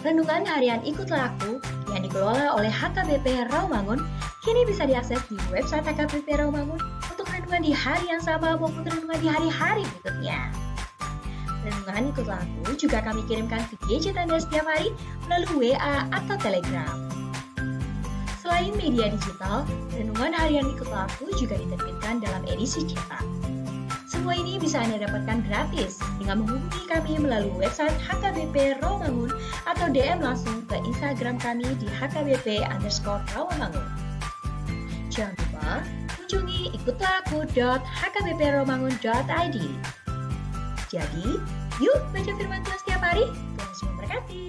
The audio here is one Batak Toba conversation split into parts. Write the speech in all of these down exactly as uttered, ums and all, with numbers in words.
Renungan harian Ikutlah Aku yang dikelola oleh H K B P Rawamangun kini bisa diakses di website H K B P Rawamangun untuk renungan di hari yang sama maupun renungan di hari-hari berikutnya. Renungan Ikutlah Aku juga kami kirimkan ke gadget Anda setiap hari melalui W A atau Telegram. Selain media digital, renungan harian Ikutlah Aku juga diterbitkan dalam edisi cetak. Semua ini bisa Anda dapatkan gratis dengan menghubungi kami melalui website H K B P Rawamangun atau D M langsung ke Instagram kami di H K B P underscore Rawamangun. Jangan lupa kunjungi ikutlah aku dot H K B P rawamangun dot I D. Jadi, yuk baca firman Tuhan setiap hari. Tuhan Yesus memberkati.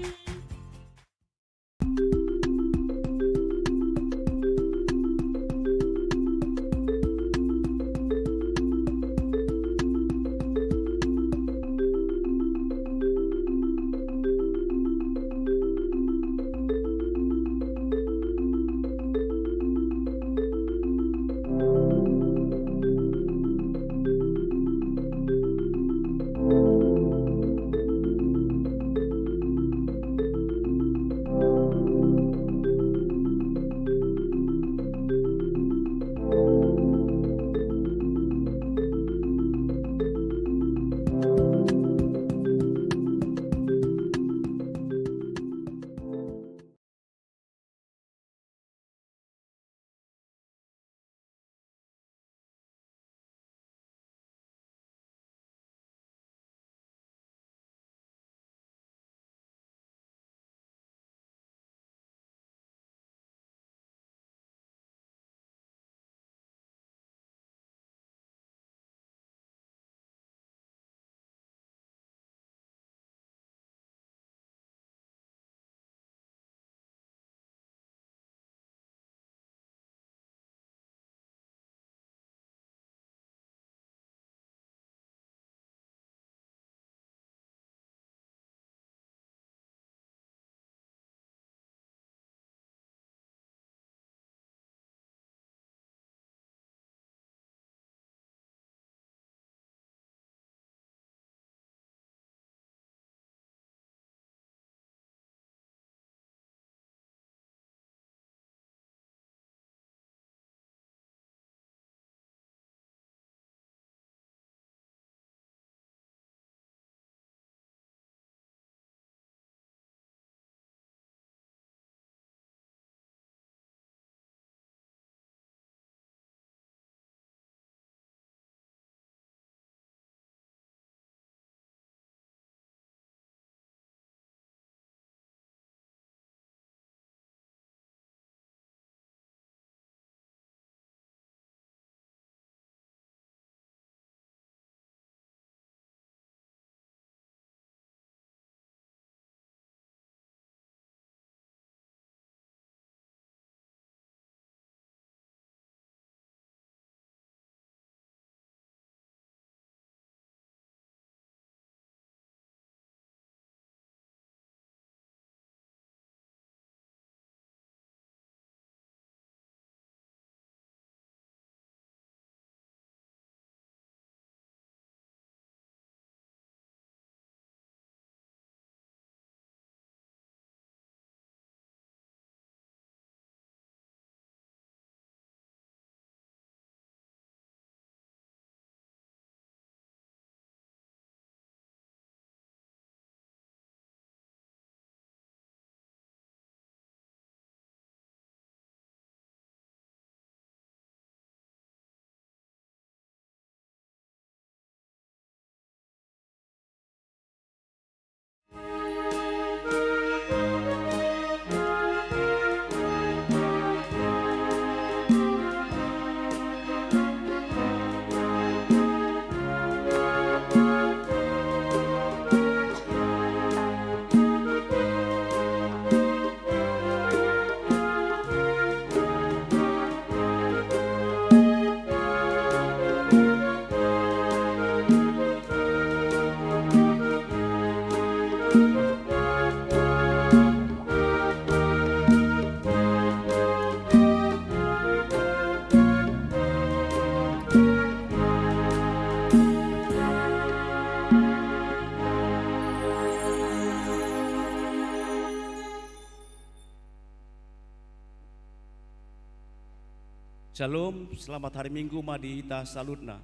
Syalom, selamat hari Minggu ma di hita saluhutna.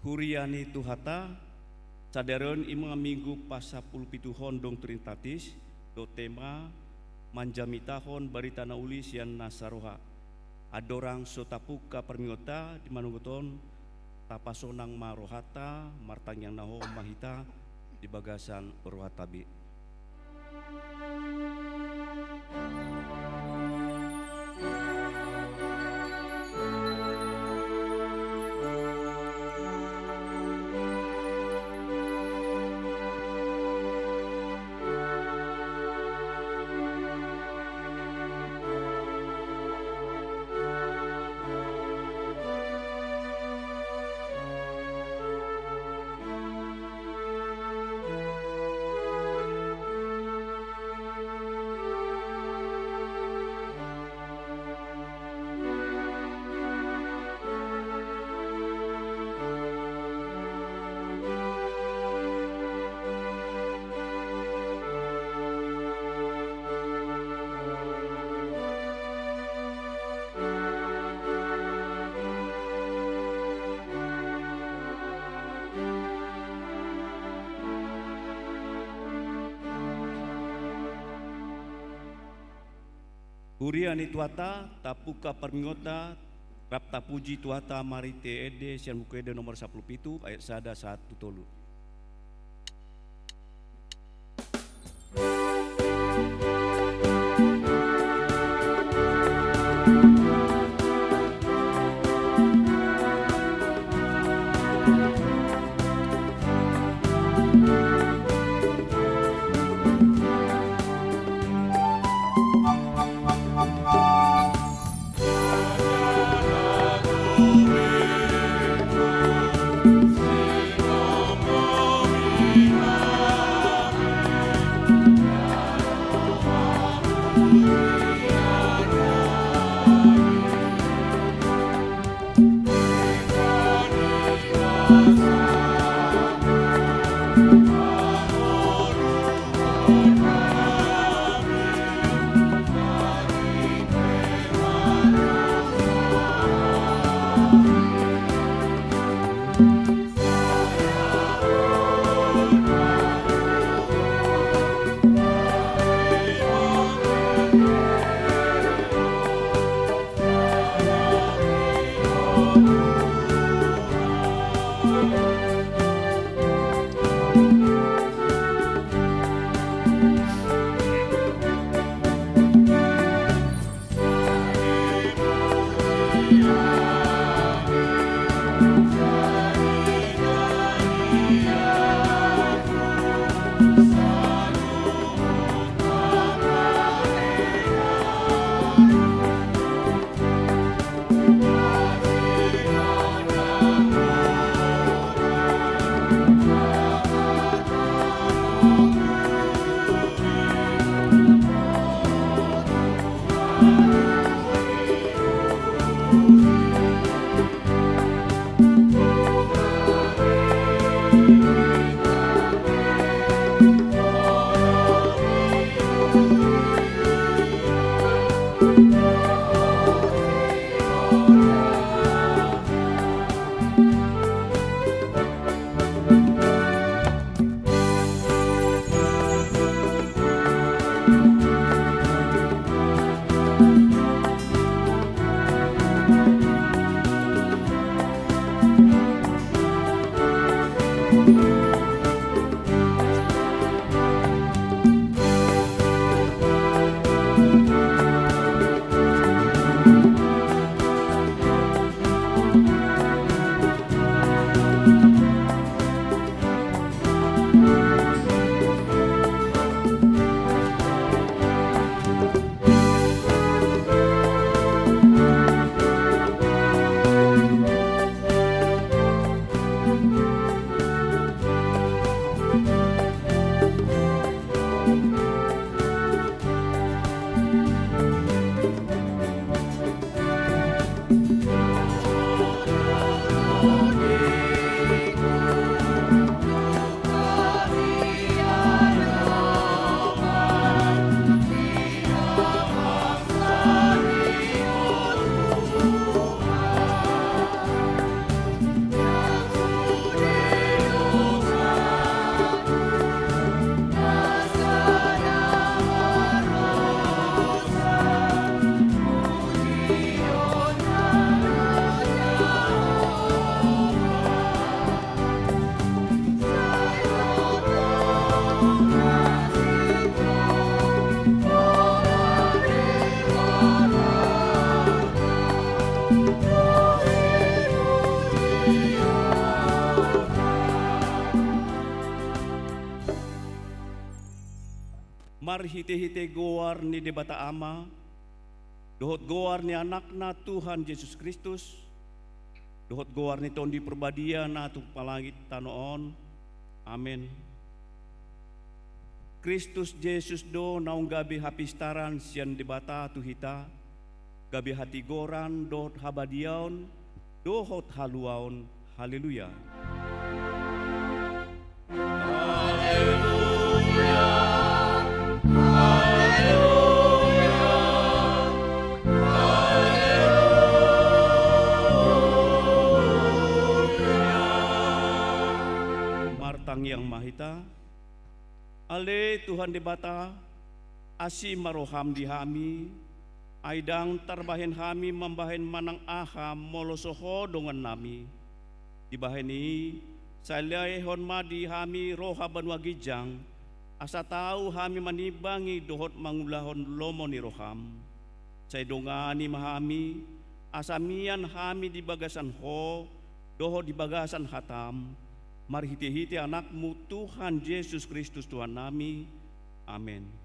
Huria ni Tuhanta, sadari on i ma Minggu pasampulu pituhon dohot Trinitatis, dohot tema manjamitahon barita na uli sian na saroha. Andorang so tapungka parmingguonta di manonggot on, tapasonang ma rohanta, martangiang na hohom ma hita di bagasan rohanta be. Huria ni Tuhanta, tapungka parmingguonta, rap tapuji Tuhanta marhite ende sian Buku Ende nomor sampulu pitu, ayat sada sahat tu tolu. Marhite-hite goar ni Debata Ama, dohot goar ni Anakna Tuhan Jesus Kristus, dohot goar ni Tondi Parbadia na tung palangit tano on. Amen. Kristus Jesus do naung gabe hapistaran sian Debata tu hita, gabe hatigoran dohot habadiaon, dohot haluaon. Haleluya. Haleluya. Haleluya. Haleluya. Martangiang ma hita. Ale Tuhan Debata, asi ma roham di hami, ai ndang tarbahen hami mambahen manang aha molo so Ho dongannami. Dibahen i, sai lehon ma di hami roha banua ginjang, asa tau hami manimbangi dohot mangulahon lomo ni roham. Sai dongani ma hami, asa mian hami di bagasan Ho, dohot di bagasan hatam, marhite-hite Anakmu Tuhan Jesus Kristus Tuhannami. Amen.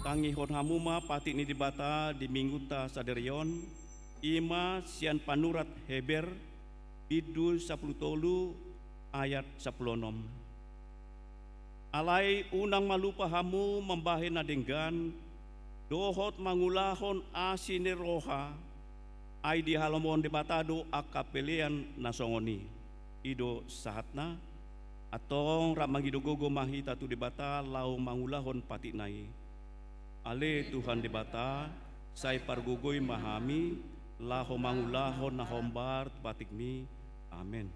Tangihon hamu ma patik ni Debata di Minggunta sadari on, i ma sian panurat Heber, bindu sampulu tolu ayat sampulu onom. Alai unang ma lupa hamu mambahen na denggan, dohot mangulahon asi ni roha, ai dihalomohon Debata do angka pelean na songon i. I do sahatna, antong rap mangido gogo ma hita tu Debata laho mangulahon patikna i. Ale Tuhan Debata, sai pargogoi ma hami, laho mangulahon na hombar tu patikmi. Amen.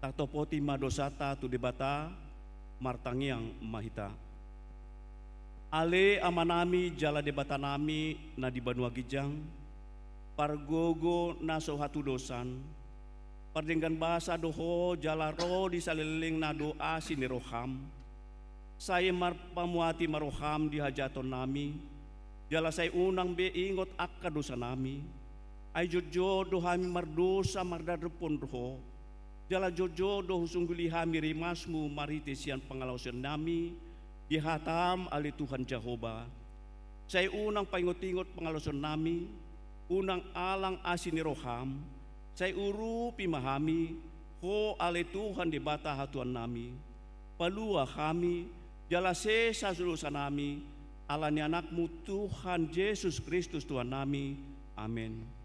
Tatopoti ma dosanta tu Debata, martangiang ma hita. Ale Amanami jala Debatanami na di banua ginjang, pargogo na so hatudosan, pardenggan basa do Ho jala ro di salellengna do asi ni roham. Sai marpamuati ma roham di hajahatonnami, jala sai unang be ingot angka dosanami. Ai jotjot do hami mardosa mardadophon Ho, jala jotjot do husungguli hami rimasmu marhite sian pangalaosionnami di hatam ale Tuhan Jahowa. Sai unang paingotingot pangalaosionnami, unang alang asi ni roham, sai urupi ma hami, Ho ale Tuhan Debata hatuannami. Palua hami, jala sesa dosanami, ala ni Anakmu Tuhan Jesus Kristus Tuhannami. Amen.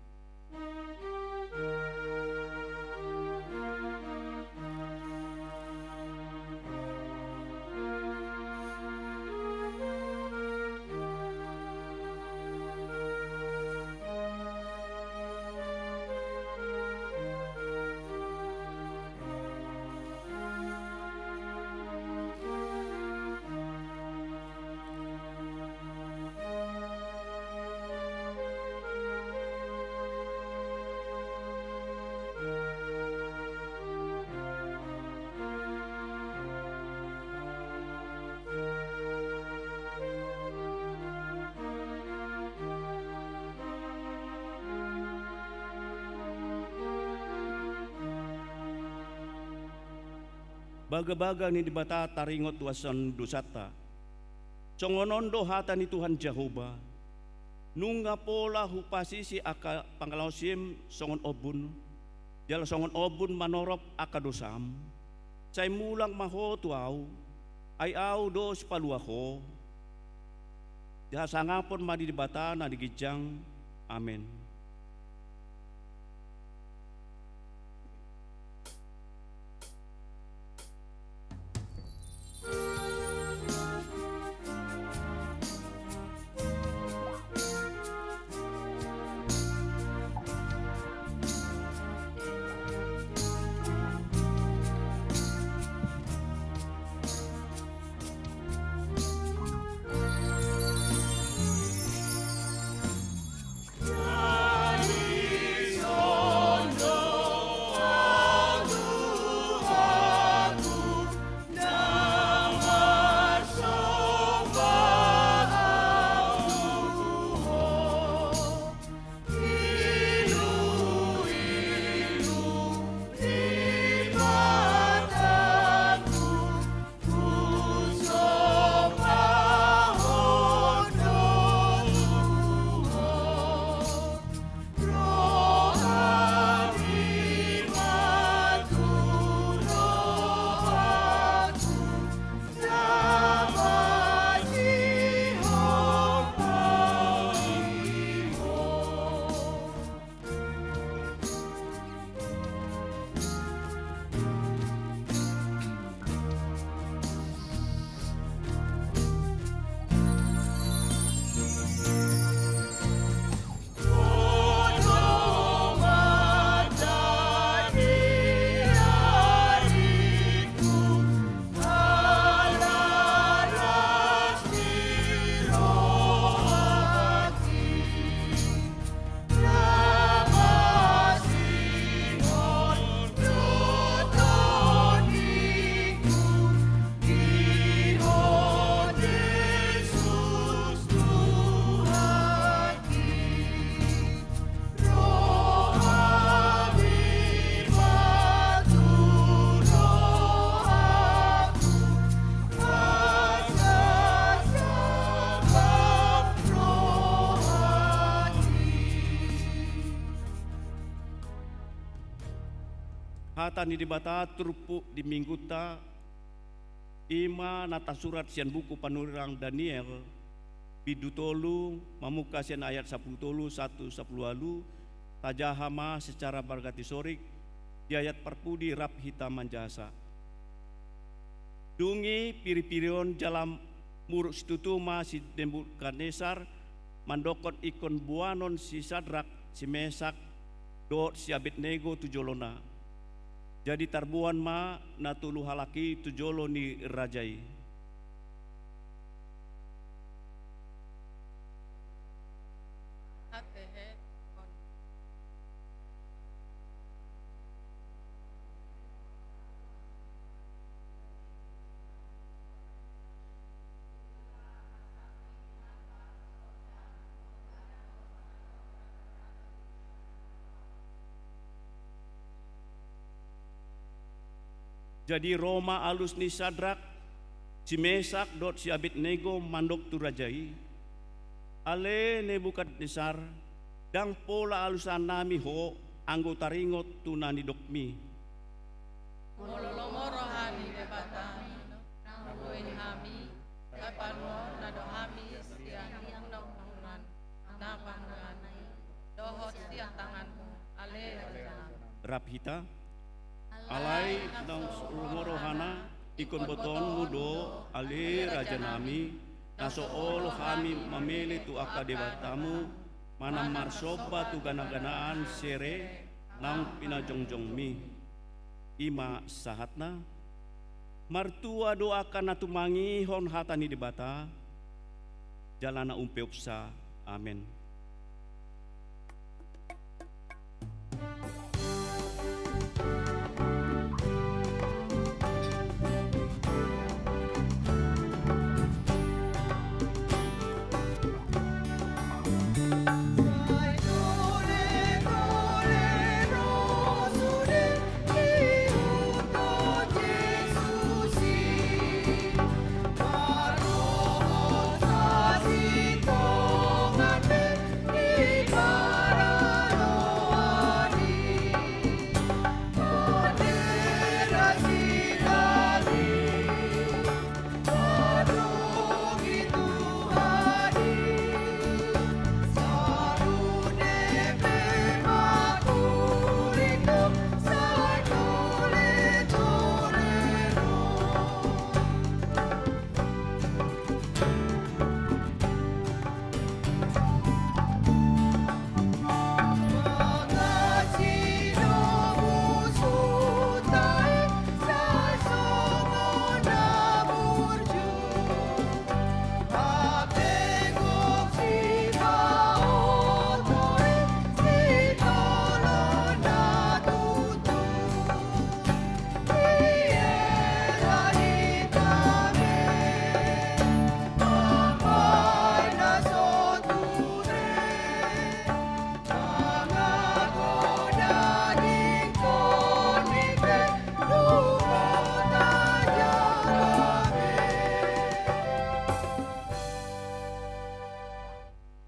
Bagabaga ni Debata taringot tu hasesaan dosanta. Songon on do hata ni Tuhan Jahowa: Nunga pola hupasisi angka pangalaosim songon ombun, jala songon ombun manorop angka dosam. Sai mulak ma ho tu Ahu, ai Ahu do sipalua ho. Hasangapon ma di Debata na di ginjang. Amen. Hata ni Debata turpuk di Minggunta, i ma na tarsurat sian buku panurirang Daniel, bindu tolu, mamungka sian ayat sampulu tolu sahat tu sampulu ualu, tajaha ma secara marganti sorik, di ayat parpudi rap hita manjahasa. Dung i piripiri on jala muruk situtu ma si Nebukadnesar mandokkon ingkon boanon si Sadrak, si Mesak, dohot si Abednego tu jolona. Jadi tarboan ma na tolu halak i tu jolo ni raja i. Jadi ro ma alus ni Sadrak, si Mesak dohot si Abednego mandok tu raja i: Ale Nebukadnesar, ndang pola alusannami ho, anggo taringot tu na nidokmi. Molo lomo roha ni Debatami, na huboan hami, sai panuhon na do hami sian unang-unang na pamulaan i, dohot sian tanganmu, ale raja. Rap hita. Alai naung so lomo rohana, ingkon botoonmu do, ale rajanami, na so olo hami mamele tu angka debatamu, manang marsomba tu gana-ganaan sere naung pinajongjongmi. I ma sahatna. Martua do angka na tumangihon hata ni Debata, jala na umpeopsa. Amen.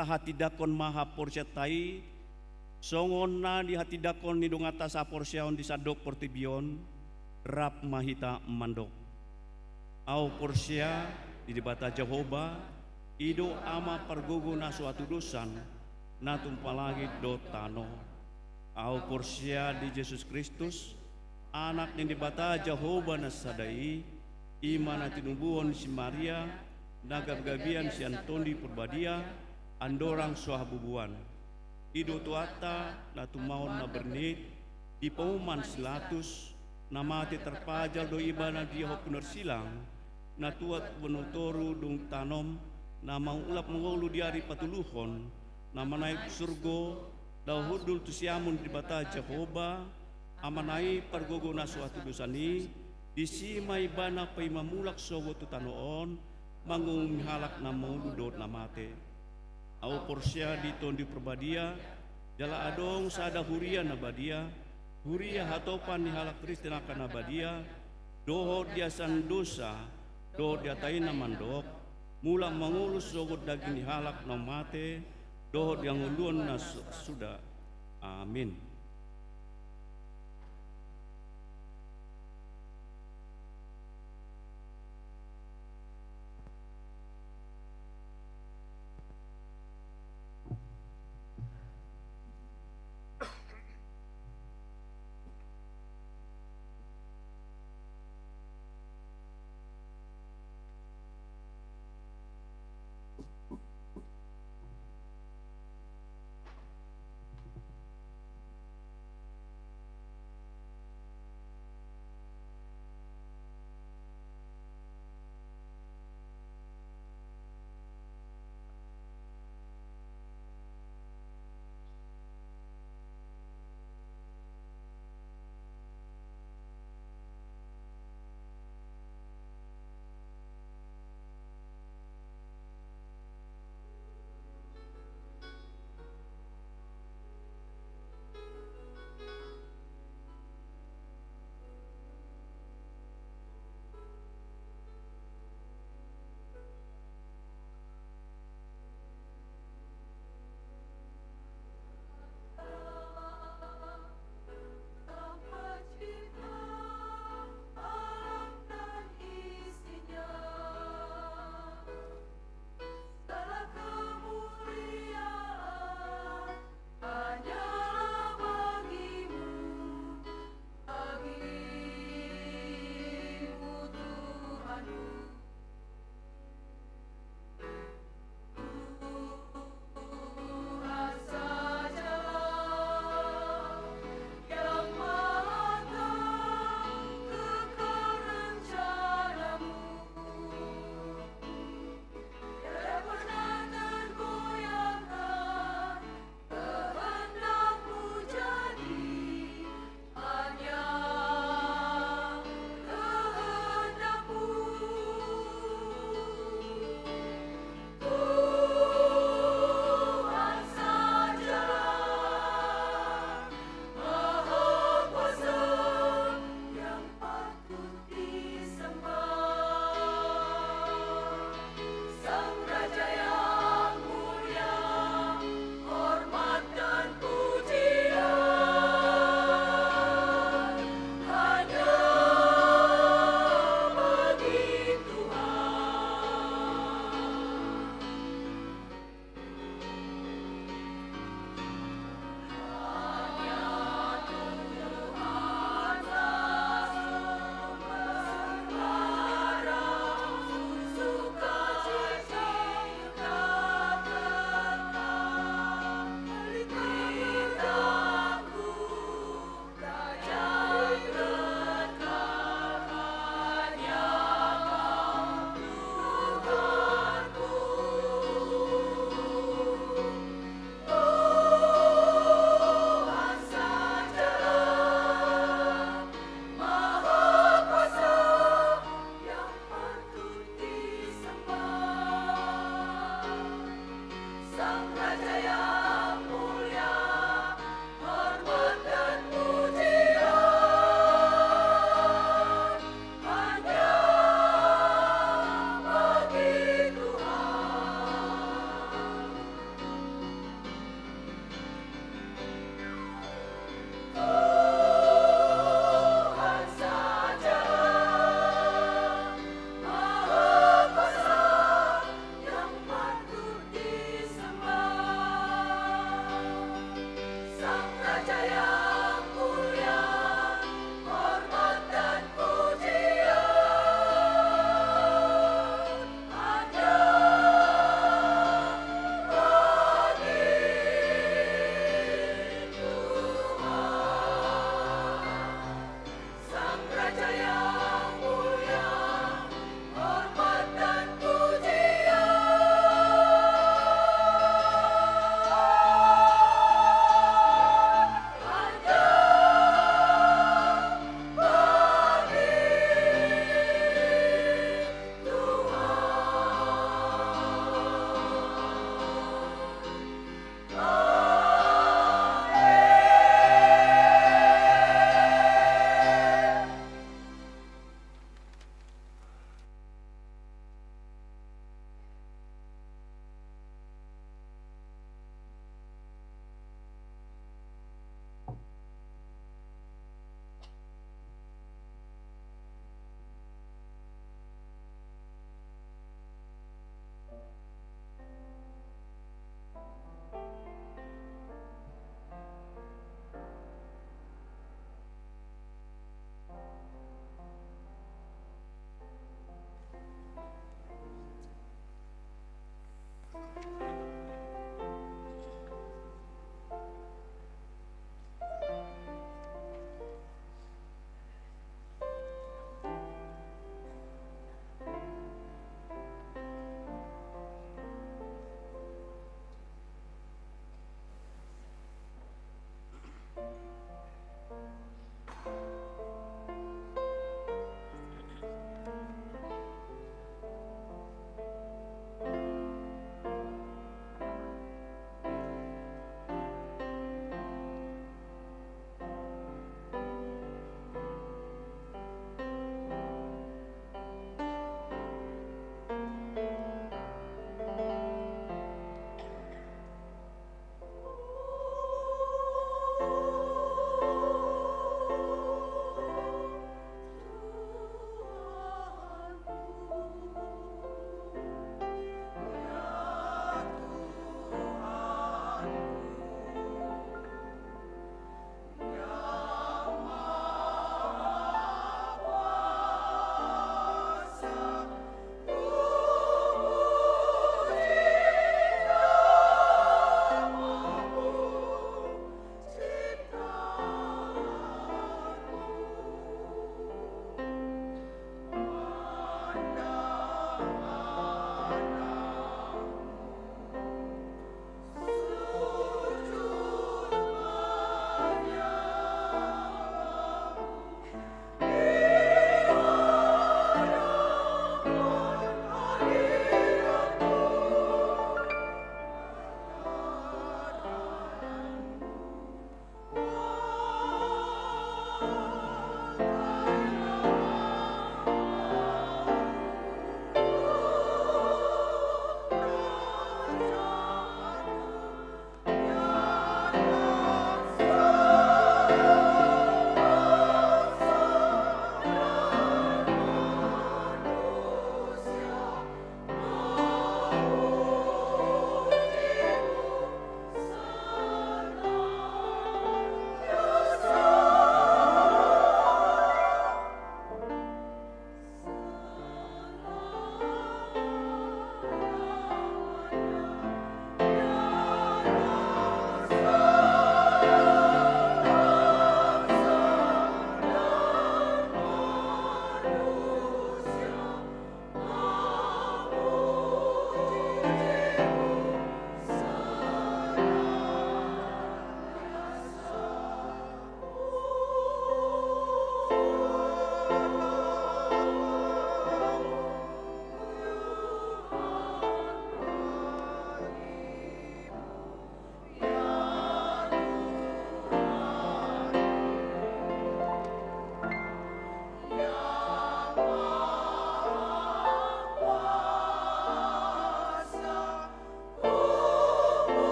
Tahatindangkon ma haporseaonta i, songon na dihatindangkon ni donganta sahaporseaon di sandok portibi on, rap ma hita mandok. Ahu porsea di Debata Jahowa, i do Ama pargogo na so hatudosan, na tumpal langit dohot tano. Ahu porsea di Jesus Kristus, Anak ni Debata Jahowa na sada i, i ma na tinubuhon si Maria, na gabgabean sian Tondi Parbadia, andorang so habubuan. I do Tuhanta na tumaon na bernit, dipauma si Latus, na mate tarpajal do Ibana di hau pinarsilang, na tuat tu banua toru dung tanom, na mangulak mangolu di ari patoluhon, na manaek surgo, laho hundul tu siamun ni Debata Jahowa, Amana i pargogo na so hatudosan i, disi ma Ibana paima mulak sogot tu tano on, manguhumi halak na mangolu dohot na mate. Ahu porsea di Tondi Parbadia, jala adong sada huria na badia, huria hatopan ni halak Kristen angka na badia, dohot di hasesaan dosa, dohot di hata i na mandok, mulak mangolu sogot daging ni halak na mate, dohot di hangoluan na so-, suda. Amin.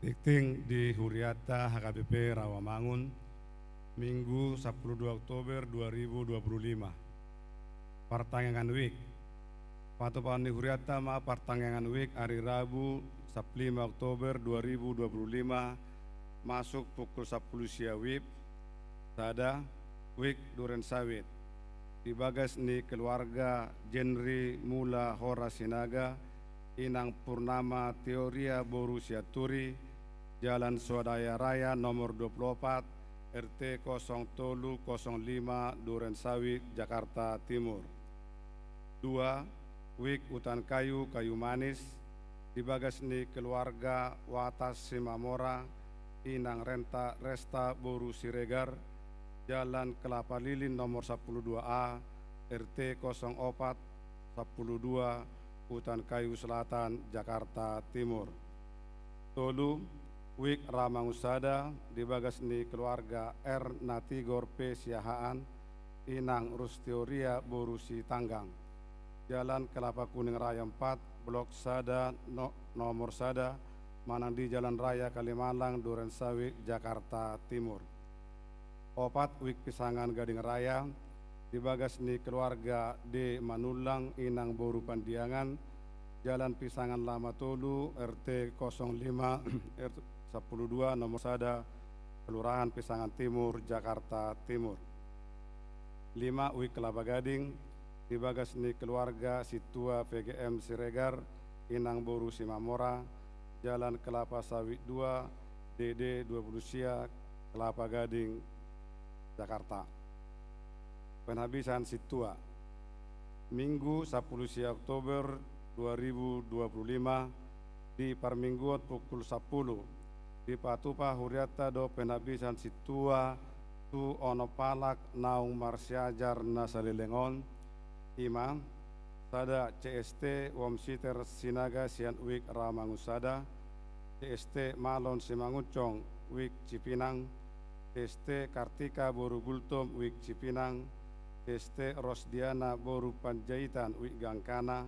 Tingting di hurianta H K B P Rawamangun, Minggu sampulu dua Oktober dua ribu dua puluh lima. Partangiangan wijk. Patupaon ni hurianta ma partangiangan wijk ari Rabu sampulu lima Oktober dua ribu dua puluh lima, masuk pukul sampulu sia wib. Sada, wijk Duren Sawit. Di bagas ni keluarga Jenry Mula Hora Sinaga, Inang Purnama Teoria boru Sianturi, Jalan Swadaya Raya nomor dua puluh opat, R T kosong tolu kosong lima, Duren Sawit, Jakarta Timur. Dua, wijk Utan Kayu, Kayu Manis, di bagas ni keluarga Watas Simamora, Inang Renta Resta boru Siregar, Jalan Kelapa Lilin nomor sampulu dua A, R T kosong opat, sampulu dua, Utan Kayu Selatan, Jakarta Timur. Tolu, wijk Rawamangun Sada, di bagas ni keluarga R Natigor P Siahaan, Inang Rustioria boru Sitanggang. Jalan Kelapa Kuning Raya empat, blok sada, no-, nomor sada, manang di Jalan Raya Kalimalang, Duren Sawit, Jakarta Timur. Opat, wijk Pisangan Gading Raya, di bagas ni keluarga D Manullang, Inang boru Pandiangan, Jalan Pisangan Lama tolu, R T kosong lima, R sampulu dua, nomor sada, Kelurahan Pisangan Timur, Jakarta Timur. Lima, wijk Kelapa Gading, di bagas ni keluarga Sintua P G M Siregar, Inang boru Simamora, Jalan Kelapa Sawit dua, D D dua puluh sia, Kelapa Gading, Jakarta. Penghabisan Sintua. Minggu sampulu sia Oktober dua ribu dua puluh lima, di parmingguon pukul sampulu, dipatupa hurianta do penghabisan Sintua tu onom halak naung marsiajar na saleleng on, i ma: sada, C S T Womsiter Sinaga sian wijk Rawamangun Sada, C S T Malon Simangunsong wijk Cipinang, C S T Kartika boru Gultom wijk Cipinang, C S T Rosdiana boru Panjaitan wijk Gangkana,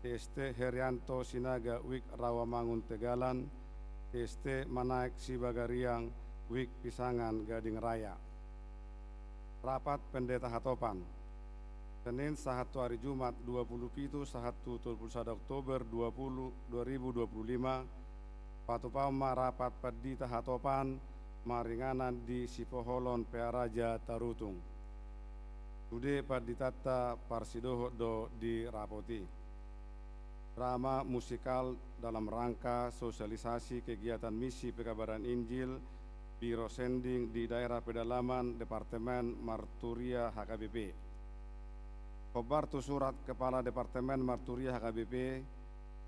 C S T Herianto Sinaga wijk Rawamangun Tegalan, C S T Manaek Sibagariang wijk Pisangan Gading Raya. Rapat Pendeta Hatopan. Senin sahat tu ari Jumat, dua puluh pitu sahat tu tolu puluh sada Oktober dua puluh, dua ribu dua puluh lima, patupaon ma rapat Pandita Hatopan maringanan di Sipoholon Pearaja Tarutung. Sude panditanta parsidohot do di rapot i. Drama musikal dalam rangka sosialisasi kegiatan misi pekabaran Injil Biro Sending di daerah pedalaman Departemen Marturia H K B P. Hombar tu surat Kepala Departemen Marturia H K B P,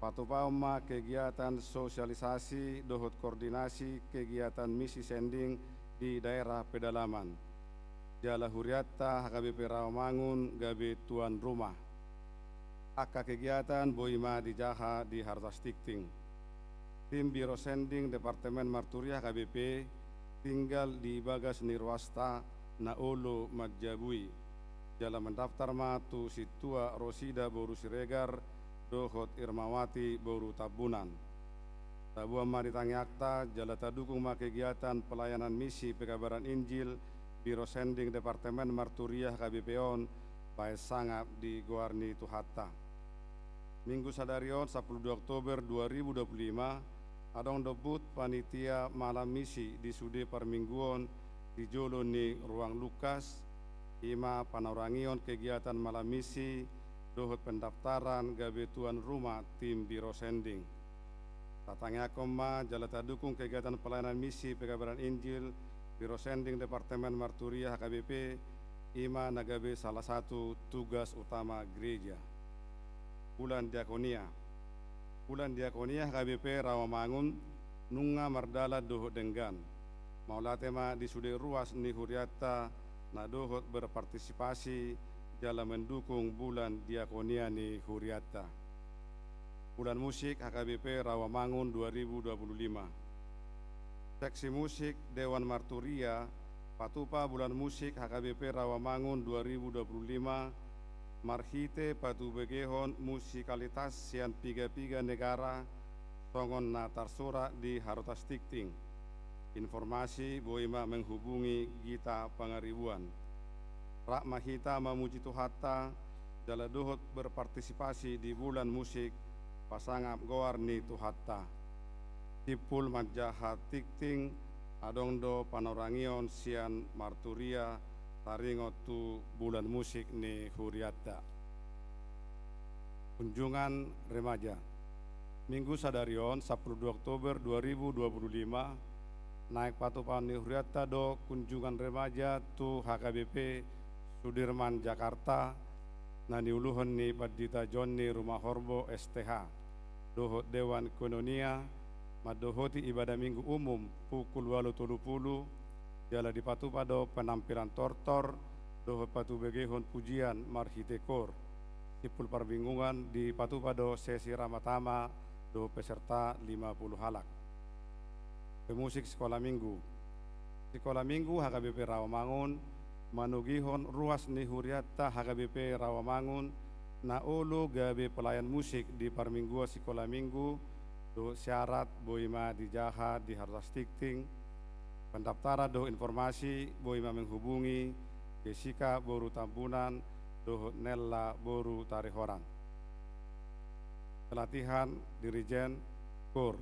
patupaon ma kegiatan sosialisasi dohot koordinasi kegiatan misi sending di daerah pedalaman. Jala hurianta H K B P Rawamangun gabe tuan rumah. Angka kegiatan boi ma dijaha di Hartas Tingting. Tim Biro Sending Departemen Marturia H K B P tinggal di bagas ni ruasta na olo manjabui. Jala mendaftar ma tu Sintua Rosida boru Siregar dohot Irmawati boru Tambunan. Taboan ma di tangiangta, jala tadukung ma kegiatan pelayanan misi pekabaran Injil Biro Sending Departemen Marturia H K B P on, baen sangap di goar ni Tuhanta. Minggu sadari on, sampulu dua Oktober dua ribu dua puluh lima, adong do but panitia malam misi di sude parmingguon di jolo ni ruang Lukas, i ma panorangion kegiatan malam misi dohot pendaftaran gabe tuan rumah tim Biro Sending. Tatangiangkon ma jala tadukung kegiatan pelayanan misi pekabaran Injil Biro Sending Departemen Marturia H K B P, i ma na gabe salah satu tugas utama gereja. Bulan Diakonia. Bulan Diakonia H K B P Rawamangun nunga mardalan dohot denggan. Mauliate ma di sude ruas ni hurianta na dohot berpartisipasi jala mendukung bulan diakonia ni hurianta. Bulan Musik H K B P Rawamangun dua ribu dua puluh lima. Seksi Musik Dewan Marturia patupa Bulan Musik H K B P Rawamangun dua ribu dua puluh lima marhite patubegehon musikalitas sian piga-piga negara, songon na tarsurat di Harotas Tingting. Informasi boi ma menghubungi Gita Pangaribuan. Rap ma hita mamuji Tuhanta, jala dohot berpartisipasi di bulan musik pasangap goar ni Tuhanta. Simpul manjaha tingting, adong do panorangion sian marturia taringot tu bulan musik ni hurianta. Kunjungan remaja. Minggu sadari on, sampulu dua Oktober dua ribu dua puluh lima, naeng patupahon ni hurianta do kunjungan remaja tu H K B P Sudirman Jakarta, na niuluhon ni Pandita Jonni Rumahorbo S T H, dohot Dewan Koinonia, mandohoti ibadah Minggu umum pukul ualu tolu pulu, jala dipatupa do penampilan tortor, dohot patubegehon pujian marhite kor. Simpul parbinggungan dipatupa do sesi ramatama dohot peserta lima pulu halak. Pemusik Sikola Minggu. Sikola Minggu H K B P Rawamangun manogihon ruas ni hurianta H K B P Rawamangun na olo gabe pelayan musik di parmingguan Sikola Minggu dohot syarat boi ma dijaha di Harotas Tingting. Pendaftaran dohot informasi boi ma menghubungi Jessica boru Tambunan dohot Nella boru Tarihoran. Pelatihan dirijen kor.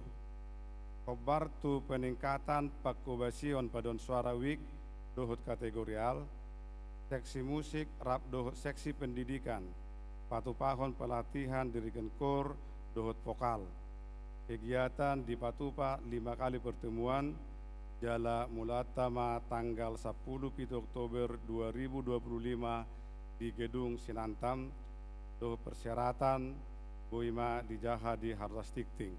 Hombar tu peningkatan pangkobasion paduan suara weak dohot kategorial, seksi musik rap dohot seksi pendidikan patupahon pelatihan dirijen kor dohot vokal. Kegiatan dipatupa lima kali pertemuan, jala mulaanta ma tanggal sampulu pitu Oktober dua ribu dua puluh lima di Gedung Sinantam, dohot persyaratan boi ma dijaha di Harotas Tingting.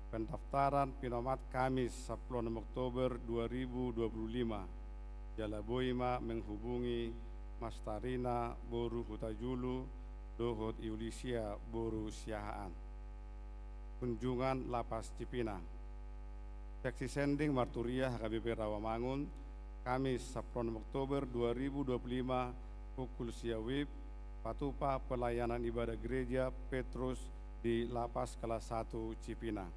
Pendaftaran pinomat Kamis sampulu onom Oktober dua ribu dua puluh lima, jala boi ma menghubungi Mas Tarina boru Hutajulu dohot Yulisia boru Siahaan. Kunjungan Lapas Cipinang. Seksi sending marturia H K B P Rawamangun, Kamis sampulu onom Oktober dua ribu dua puluh lima, pukul sia WIB, patupa pelayanan ibadah gereja Petrus di Lapas kelas satu Cipinang.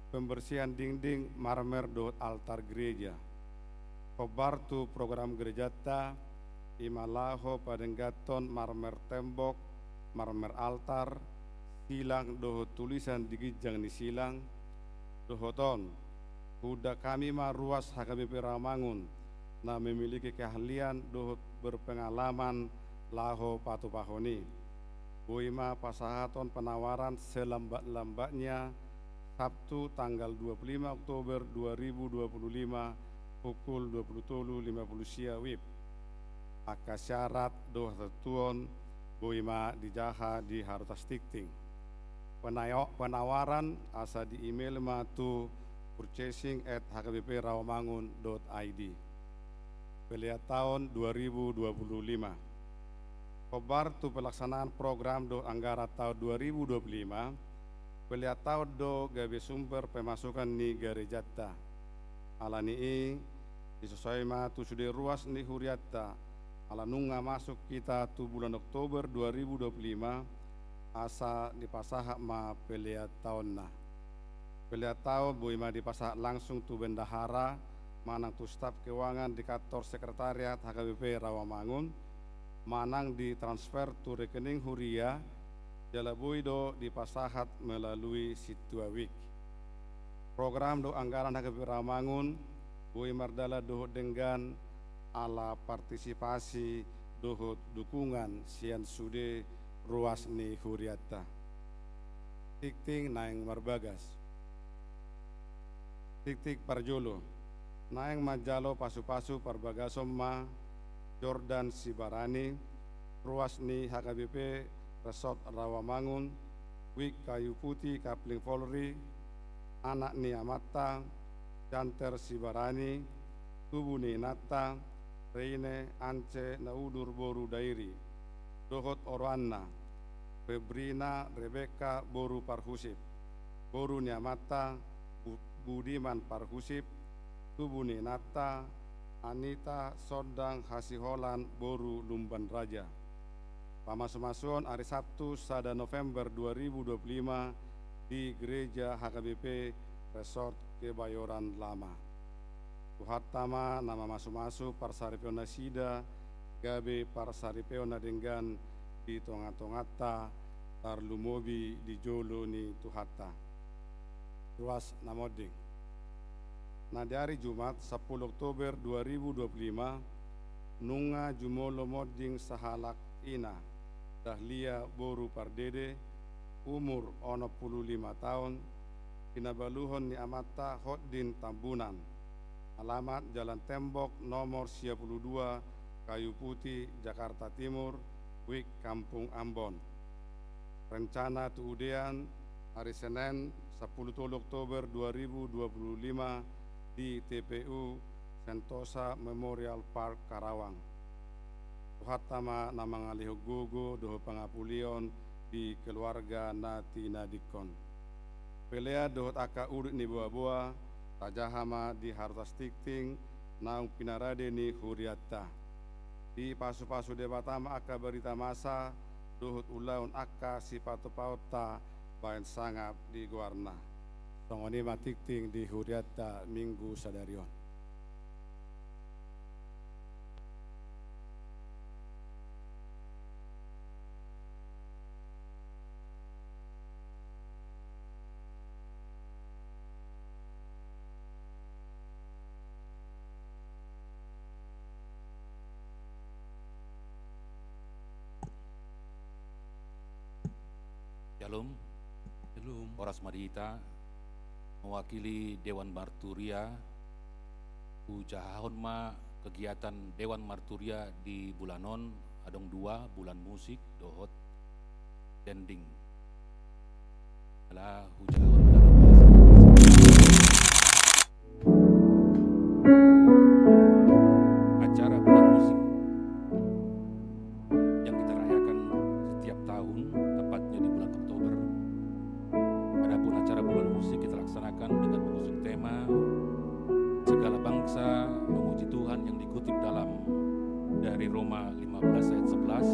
Pembersihan dinding, marmer dohot altar gereja. Hombar tu program gerejanta, i ma laho padengganhon marmer tembok, marmer altar, silang dohot tulisan di ginjang ni silang. Dohot on, huundang hami ma ruas H K B P Rawamangun na memiliki keahlian dohot berpengalaman laho patupahon i. Boi ma pasahathon penawaran selambat-lambatnya Sabtu tanggal dua puluh lima Oktober dua ribu dua puluh lima pukul dua puluh tolu lima puluh sia WIB. Angka syarat dohot hatentuon boi ma dijaha di Harotas Tingting. Penayo-, penawaran asa di email ma tu purchasing at H K B P rawamangun dot I D. Pelean taon dua ribu dua puluh lima. Hombar tu pelaksanaan program dohot anggaran taon dua ribu dua puluh lima, pelean taon do gabe sumber pemasukan ni garejanta. Ala ni i, disosohi ma tu sude ruas ni hurianta, ala nunga masuk hita tu bulan Oktober dua ribu dua puluh lima, asa dipasahat ma pelean taonna. Pelean taon boi ma dipasahat langsung tu bendahara, manang tu staf keuangan di kantor sekretariat H K B P Rawamangun, manang ditransfer tu rekening huria, jala boi do dipasahat melalui sintua WIB. Program dohot anggaran H K B P Rawamangun boi mardalan dohot denggan ala partisipasi dohot dukungan sian sude ruas ni hurianta. Tingting naeng marbagas. Tingting parjolo. Naeng manjalo pasupasu parbagason ma Jordan Sibarani, ruas ni H K B P Resort Rawamangun, WIB Kayu Putih Kapling Polri, anak ni amanta, Janter Sibarani, tubu ni inanta, Reine Ance Naudur boru Dairi, dohot oroanna, Febrina Rebeka boru Parhusip, boru ni amanta, Bu-, Budiman Parhusip, tubu ni inanta, Anita Sondang Hasiholan boru Lumban Raja. Pamasumasuon ari Sabtu sada November dua ribu dua puluh lima, di Gereja H K B P Resort Kebayoran Lama. Tuhanta ma na mamasumasu parsaripeonnasida gabe parsaripeon na denggan di tongatonganta, tarlumobi di jolo ni Tuhanta. Ruas na monding. Na di ari Jumat, sampulu Oktober dua ribu dua puluh lima, nunga jumolo monding sahalak ina, Dahlia boru Pardede, umur onom pulu lima taon, pinabaluhon ni amanta Hotdin Tambunan. Alamat Jalan Tembok nomor sia pulu dua, Kayu Putih, Jakarta Timur, Wik Kampung Ambon. Rencana tuudean, ari Senen, sampulu tolu Oktober dua ribu dua puluh lima, di T P U Sentosa Memorial Park, Karawang. Tuhanta ma na mangalehon gogo dohot pangapulion di keluarga na tinadingkon. Pelean dohot angka ulut ni boaboa, tajaha ma di harotas tingting naung pinarade ni hurianta. Dipasupasu Debata ma angka barita masa dohot ulaon angka sipatupaonta baen sangap di goarna. Songon i ma tingting di hurianta Minggu sadari on. Shalom. Shalom. Horas ma di hita, mewakili Dewan Marturia, hujahahon ma kegiatan Dewan Marturia di bulan on, adong dua, bulan musik dohot sending. Ala hujahahon dalam bahasa Indonesia. Acara bulan musik yang kita rayakan setiap tahun, tepatnya di bulan Oktober. Adapun acara bulan musik kita laksanakan dengan mengusung tema segala bangsa memuji Tuhan yang dikutip dalam dari Roma lima belas ayat sebelas.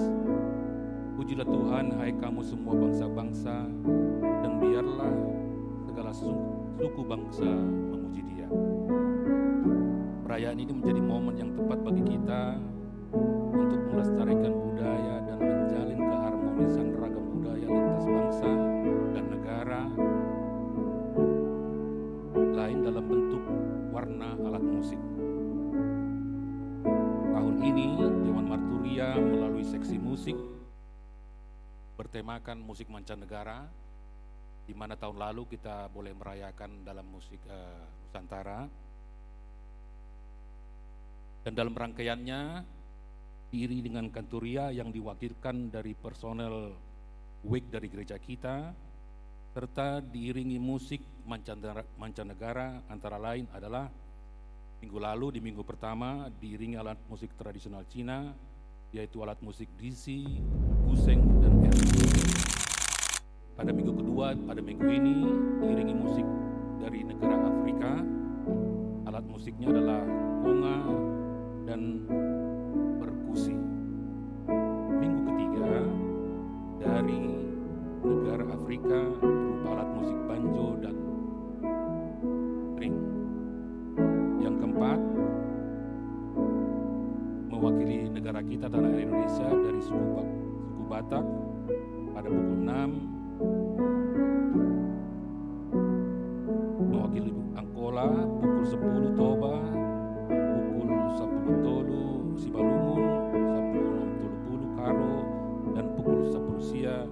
Pujilah Tuhan, hai kamu semua bangsa-bangsa, dan biarlah segala su-, suku bangsa memuji Dia. Perayaan ini menjadi momen yang tepat bagi kita untuk melestarikan budaya dan menjalin keharmonisan ragam budaya lintas bangsa dan negara lain dalam bentuk warna alat musik. Tahun ini, Dewan Marturia melalui seksi musik bertemakan musik mancanegara, di mana tahun lalu kita boleh merayakan dalam musik, eh, Nusantara. Dan dalam rangkaiannya, diiringi dengan kanturia yang diwakilkan dari personel wake dari gereja kita, serta diiringi musik mancanegara, mancanegara, antara lain adalah minggu lalu, di minggu pertama, diiringi alat musik tradisional Cina, yaitu alat musik disi, guseng, dan erhu. Pada minggu kedua, pada minggu ini, diiringi musik dari negara Afrika. Alat musiknya adalah konga dan perkusi. Minggu ketiga, dari negara Afrika berupa alat musik banjo dan string. Yang keempat, mewakili negara kita, tanah air Indonesia, dari suku Ba-, suku Batak, pada pukul enam. Mewakili Angkola, pukul sepuluh Toba, pukul sepuluh tolu Simalungun, sepuluh enam, tolu puluh Karo, dan pukul sepuluh sia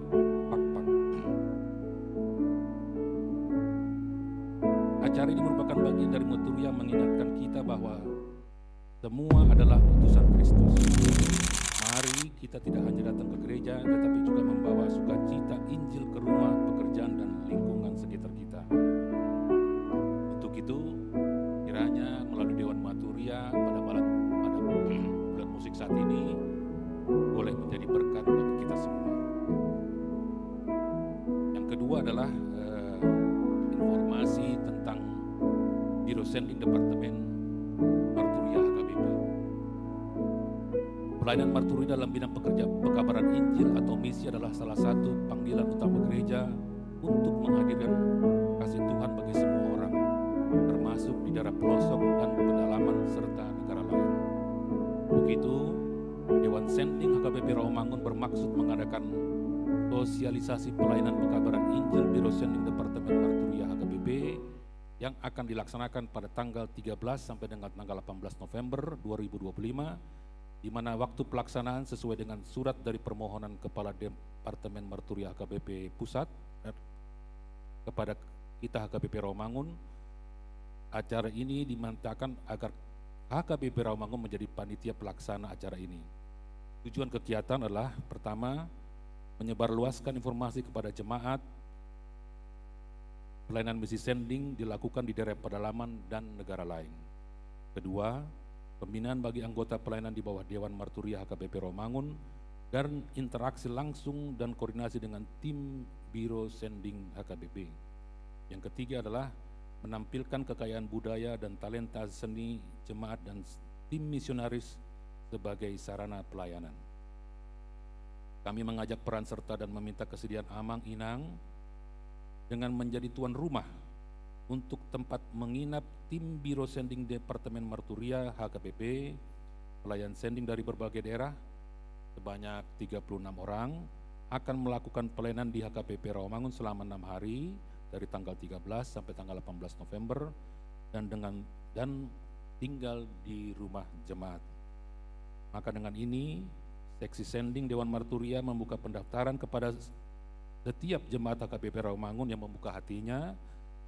Pakpak. Acara ini merupakan bagian dari Marturia mengingatkan kita bahwa semua adalah utusan Kristus. Mari kita tidak hanya datang ke gereja, tetapi juga membawa sukacita Injil ke rumah, pekerjaan, dan lingkungan sekitar kita. Untuk itu, kiranya melalui Dewan Marturia pada malam, pada bulan musik saat ini, boleh menjadi berkat bagi kita semua. Yang kedua adalah, eh, informasi tentang Biro Sending Departemen Marturia H K B P. Pelayanan Marturia dalam bidang pekerja, pekabaran Injil atau misi adalah salah satu panggilan utama gereja untuk menghadirkan kasih Tuhan bagi semua orang, termasuk di daerah pelosok dan pedalaman serta negara lain. Begitu, Dewan Sending H K B P Rawamangun bermaksud mengadakan sosialisasi pelayanan pekabaran Injil Biro Sending Departemen Marturia H K B P yang akan dilaksanakan pada tanggal tiga belas sampai dengan tanggal delapan belas November dua ribu dua puluh lima, di mana waktu pelaksanaan sesuai dengan surat dari permohonan Kepala Departemen Marturia H K B P Pusat, eh, kepada kita H K B P Rawamangun. Acara ini dimintakan agar H K B P Rawamangun menjadi panitia pelaksana acara ini. Tujuan kegiatan adalah, pertama, menyebarluaskan informasi kepada jemaat, pelayanan misi sending dilakukan di daerah pedalaman dan negara lain. Kedua, pembinaan bagi anggota pelayanan di bawah Dewan Marturia H K B P Rawamangun dan interaksi langsung dan koordinasi dengan tim Biro Sending H K B P. Yang ketiga adalah menampilkan kekayaan budaya dan talenta seni jemaat dan s-, tim misionaris sebagai sarana pelayanan. Kami mengajak peran serta dan meminta kesediaan Amang Inang dengan menjadi tuan rumah untuk tempat menginap tim Biro Sending Departemen Marturia H K B P, pelayan sending dari berbagai daerah sebanyak tiga puluh enam orang akan melakukan pelayanan di H K B P Rawamangun selama enam hari, dari tanggal tiga belas sampai tanggal delapan belas November, dan dengan, dan tinggal di rumah jemaat. Maka dengan ini, Seksi Sending Dewan Marturia membuka pendaftaran kepada setiap jemaat H K B P Rawamangun yang membuka hatinya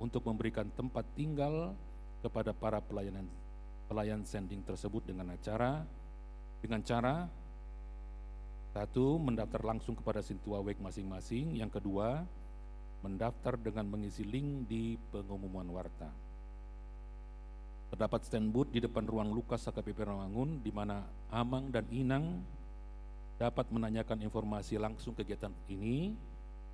untuk memberikan tempat tinggal kepada para pelayanan, pelayan sending tersebut dengan acara, dengan cara, satu, mendaftar langsung kepada sintua wijk masing-masing. Yang kedua, mendaftar dengan mengisi link di pengumuman warta. Terdapat stand booth di depan ruang Lukas H K B P Rawamangun, di mana Amang dan Inang dapat menanyakan informasi langsung kegiatan ini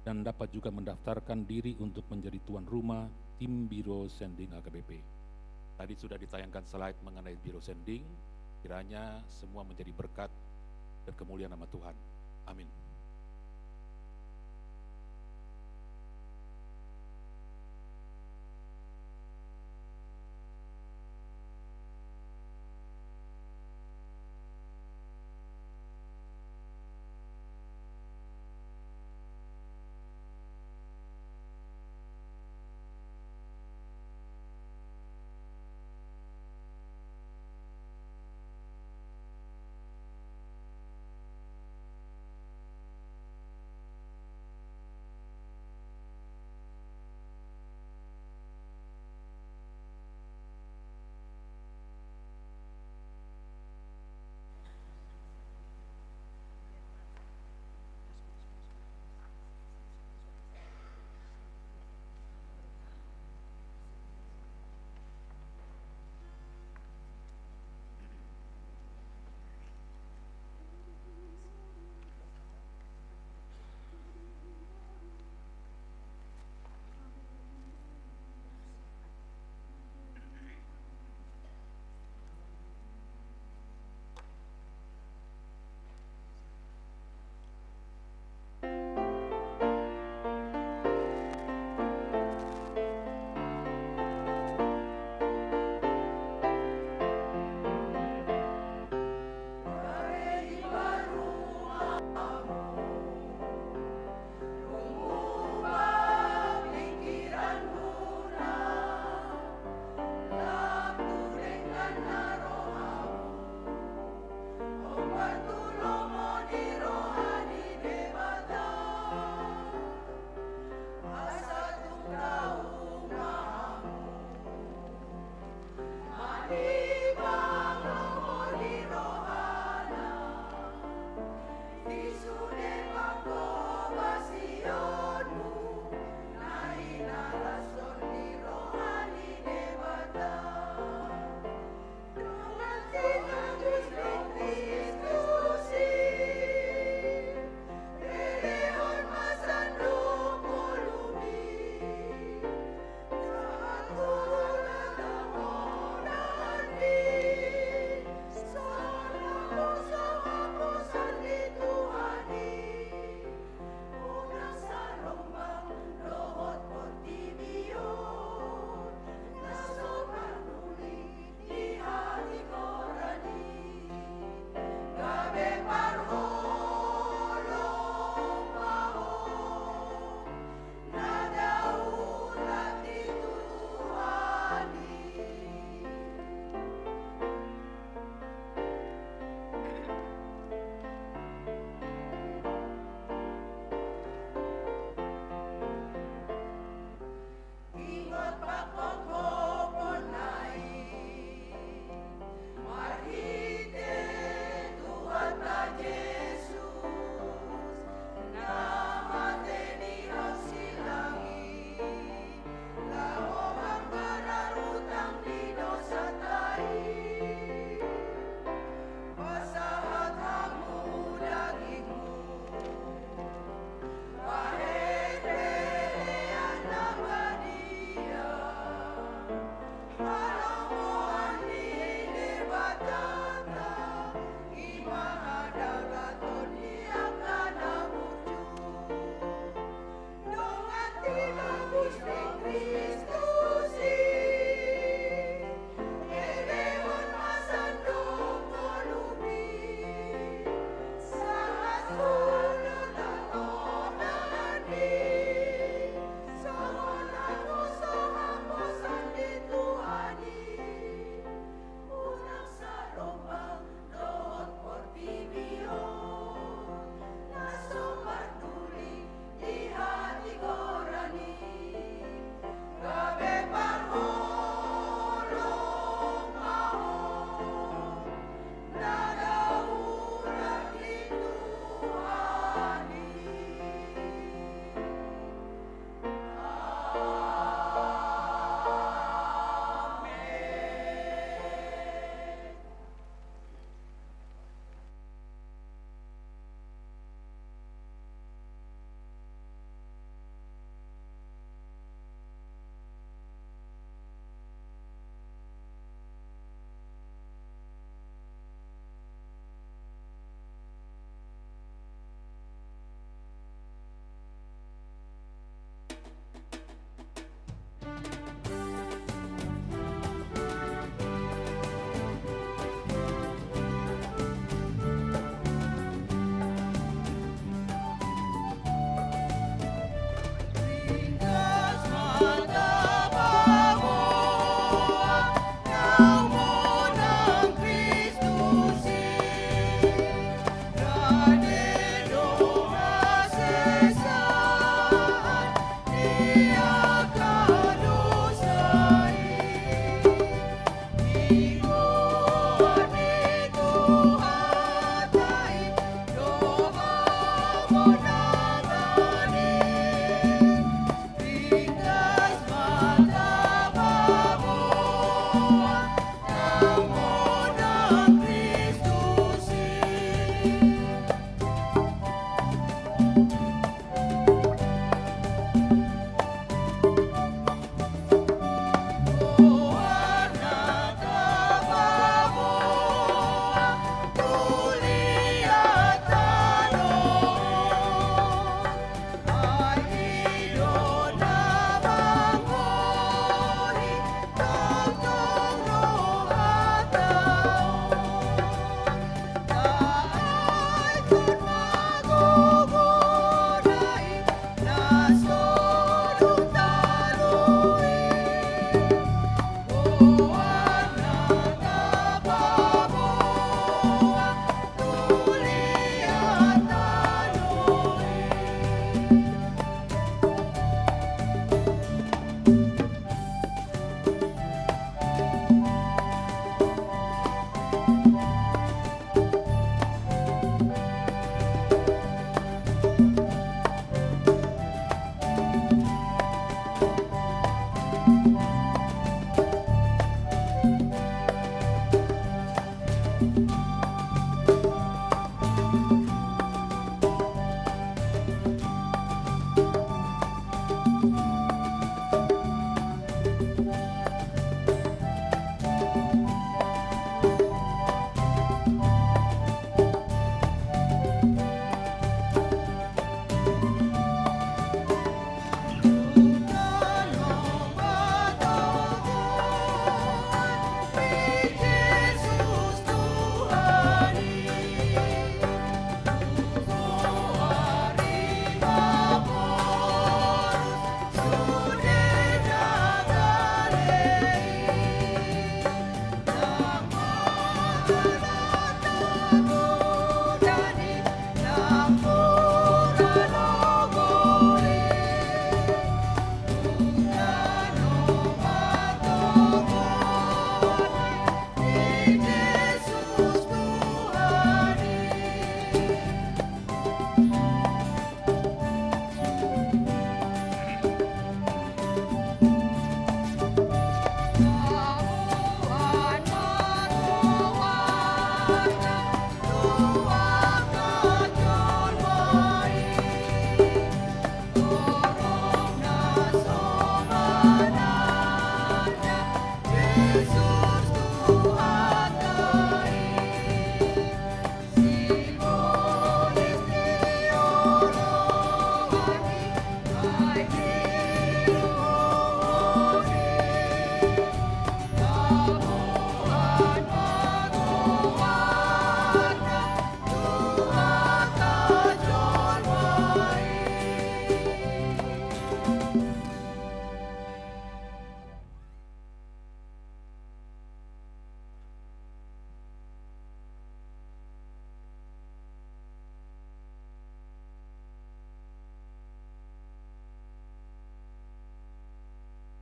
dan dapat juga mendaftarkan diri untuk menjadi tuan rumah tim Biro Sending H K B P. Tadi sudah ditayangkan slide mengenai Biro Sending. Kiranya semua menjadi berkat dan kemuliaan nama Tuhan. Amin.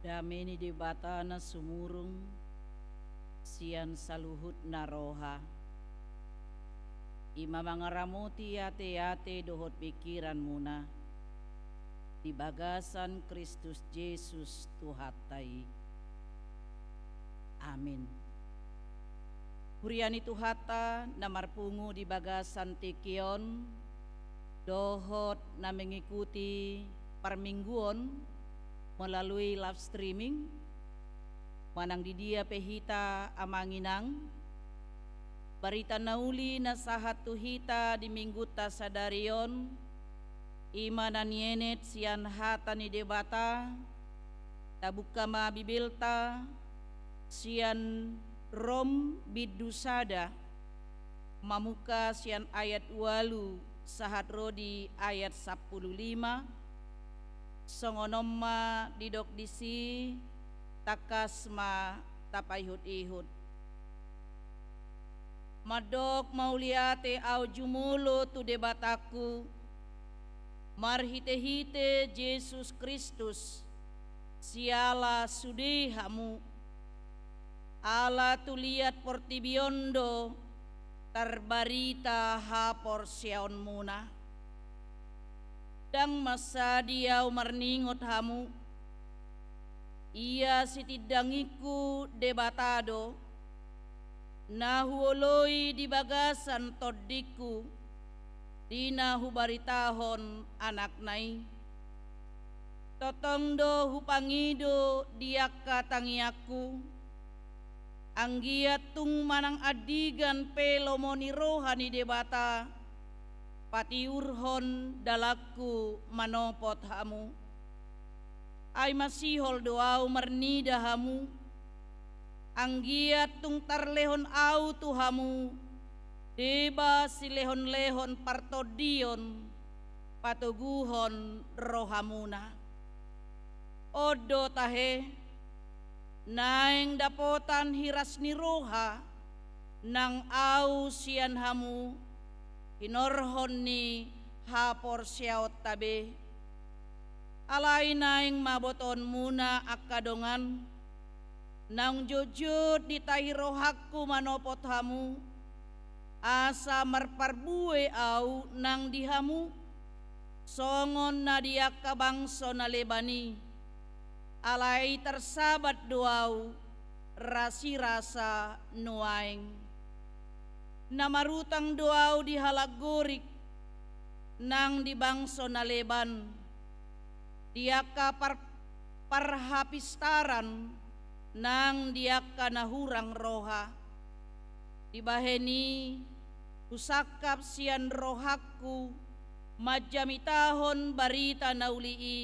Dame ni Debata na sumurung sian saluhutna roha, i ma mangaramoti ateate dohot pingkiranmuna di bagasan Kristus Jesus Tuhanta i. Amin. Huria ni Tuhanta na marpungu di bagasan tingki on dohot na mengikuti parmingguon melalui live streaming, manang di dia pe hita amang inang, barita na uli na sahat tu hita di minggunta sadari on, i ma na nienet sian hata ni Debata. Tabuka ma Bibelta sian Rom bindu sada, mamungka sian ayat ualu sahat ro di ayat sampulu lima. Songon on ma didok disi, tangkas ma tapaihut-ihut. Mandok mauliate ahu jumolo tu Debatangku, marhite-hite Jesus Kristus, siala sude hamu. Ala tu liat portibi on do tarbarita haporseaonmuna. Ndang mansadi ahu marningot hamu. Ia sitindangingku Debata do, na huoloi di bagasan tondingku, di na hubaritahon Anakna i. Tongtong do hupangido di angka tangiangku, anggiat tung manang andigan pe lomo ni roha ni Debata patiurhon dalanku manopot hamu. Ai masihol do ahu marnida hamu, anggiat tung tarlehon ahu tu hamu deba silehon-lehon partondion patoguhon rohamuna. On do tahe, naeng dapotan hiras ni roha nang ahu sian hamu hinorhon ni haporseaonta be. Alai naeng ma botoonmuna angka dongan, naung jotjot ditahi rohangku manopot hamu, asa marparbue ahu nang di hamu, songon na di angka bangso na leban i. Alai tarsabat do ahu rasirasa nuaeng. Na marutang do ahu di halak Gorik nang di bangso na leban, di angka par-, parhapistaran nang di angka na hurang roha. Dibahen i husangkap sian rohangku manjamitahon barita na uli i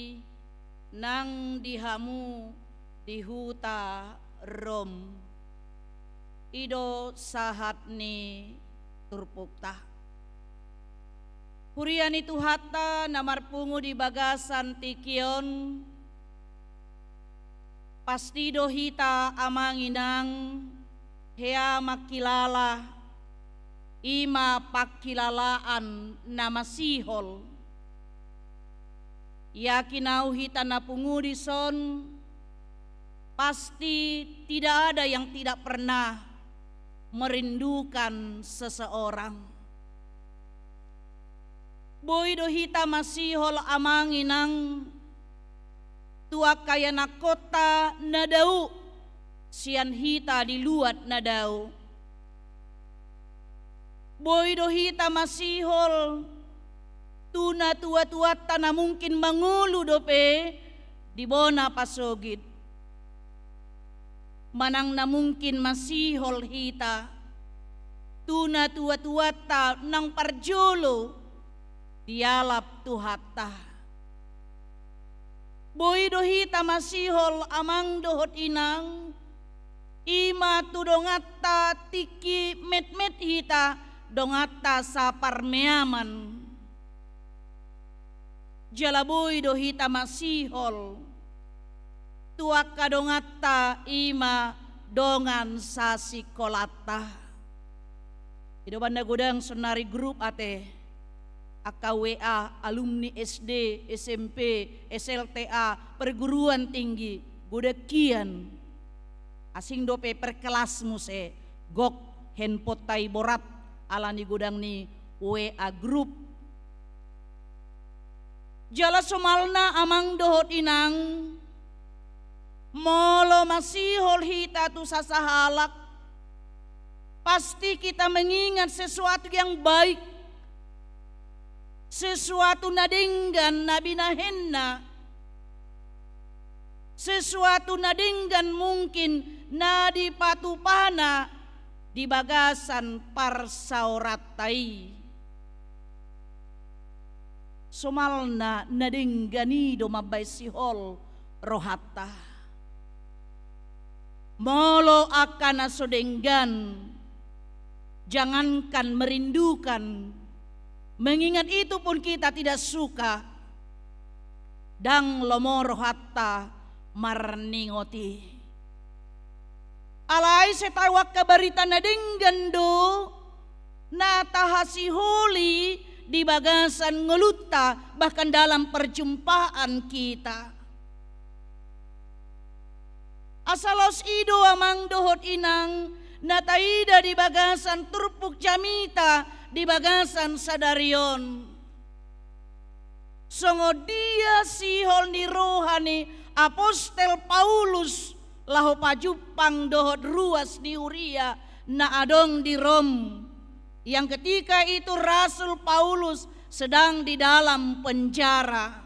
nang di hamu di huta Rom. I do sahat ni turpukta. Huria ni Tuhanta na marpungu di bagasan tingki on, pasti do hita amang inang hea mangkilala, i ma pangkilalaan na masihol. Yakin ahu hita na pungu dison, pasti tidak ada yang tidak pernah merindukan seseorang. Boi do hita masihol amang inang tu angka ianakhonta na dao sian hita di luat na dao. Boi do hita masihol tu natuatuanta na mungkin mangolu dope di bona pasogit. Manang na mungkin masihol hita tu natuatuanta naung parjolo dialap Tuhanta. Boi do hita masihol amang dohot inang, i ma tu donganta tingki metmet hita, donganta saparmeaman. Jala boi do hita masihol tu angka donganta i ma dongan sasingkolanta. I do umbahen na godang saonari grup ate, angka W A, alumni S D, S M P, S L T A, perguruan tinggi, Godang hian, asing dope per kelas muse, gok handphoneta i borat ala ni godang ni W A grup. Jala somalna amang dohot inang, molo masihol hita tu sasahalak, pasti kita mengingat sesuatu yang baik, sesuatu na denggan na binahenna, sesuatu na denggan mungkin na dipatupana di bagasan parsaoranta i. Somalna na denggan i do mambahen sihol rohanta. Molo angka na so denggan, jangankan merindukan, mengingat itu pun kita tidak suka, ndang lomo rohanta marningot i. Alai sai tau angka barita na denggan do na tahasiholi di bagasan ngolunta, bahkan dalam perjumpaan kita. Asa laos i do amang dohot inang na taida di bagasan turpuk jamita di bagasan sadari on. Songon dia sihol ni roha ni Apostel Paulus laho pajumpang dohot ruas ni huria na adong di Rom, yang ketika itu Rasul Paulus sedang di dalam penjara.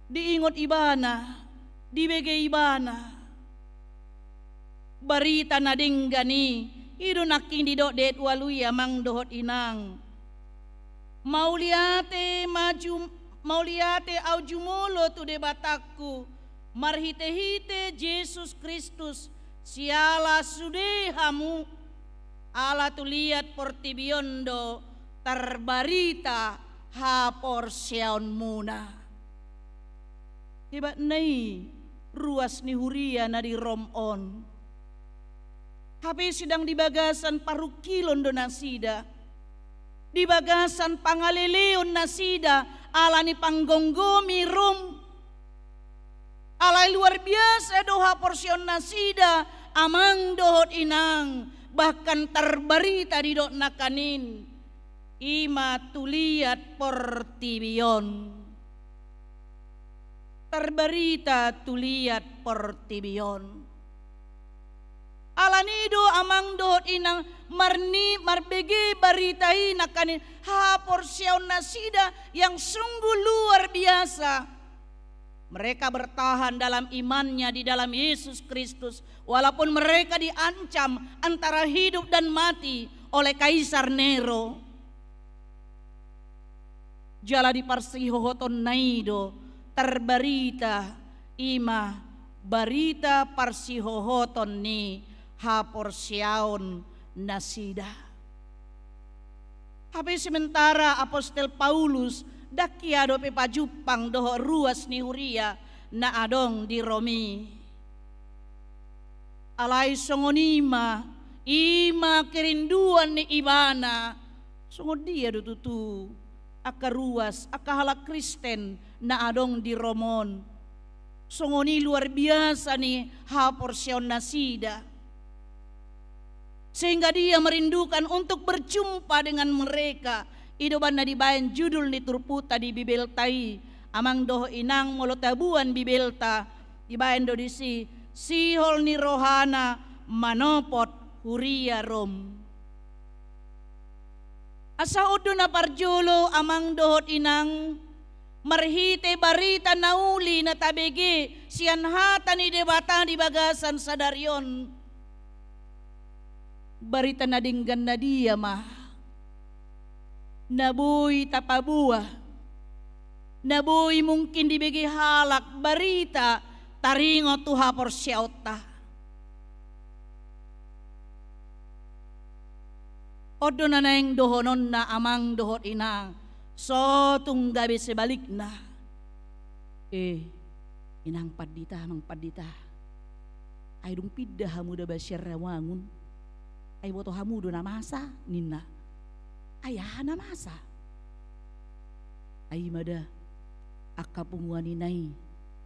Diingot ibana, dibege ibana. Barita na denggan i, i do nangkin didok di ayat ualu i amang dohot inang. Mauliate ma jum-, mauliate au jumolo tu Debatangku, marhitehite Jesus Kristus, siala sude hamu, ala tu liat portibi on do tarbarita haporseaonmuna. Hebatna i ruas ni huria na di Rom on. Hape sedang di bagasan parungkilon do nasida, di bagasan pangaleleon nasida ala ni panggomgomi Rom. Alai luar biasa do haporseaon nasida amang dohot inang, bahkan tarbarita didok nangkanin, i ma tu liat portibi on. Tarbarita tu liat portibi on. Ala ni do amang dohot inang marni-, marbege barita i nangkanin haporseaon nasida yang sungguh luar biasa. Mereka bertahan dalam imannya di dalam Yesus Kristus, walaupun mereka diancam antara hidup dan mati oleh Kaisar Nero. Jala di parsihohotonna i do tarbarita, i ma barita parsihohoton ni haporseaon nasida. Hape sementara Apostel Paulus ndang hea dope pajumpang dohot ruas ni huria na adong di Rom i. Alai songon i ma, i ma kerinduan ni ibana. Songon dia do tutu angka ruas, angka halak Kristen na adong di Rom on? Songon i luar biasa ni haporseaon nasida, sehingga dia merindukan untuk berjumpa dengan mereka. I do umbahen na dibahen judul ni turpukta di Bibelta i, amang dohot inang, molo tabuan Bibelta, dibahen do disi sihol ni rohana manopot huria Rom. Asa on do na parjolo amang dohot inang, marhite barita na uli na tabege sian hata ni Debata di bagasan sadari on. Barita na denggan na dia ma na boi tapaboa, na boi mungkin dibege halak barita taringot tu haporseaonta? On do na naeng dohononna amang dohot inang, so tung gabe sebalikna. Eh, inang pandita, amang pandita, ai dung pinda hamu da basian Rawangun, ai boto hamu do na masa, ninna. Ai aha na masa? Ai ma da angka punguan ina i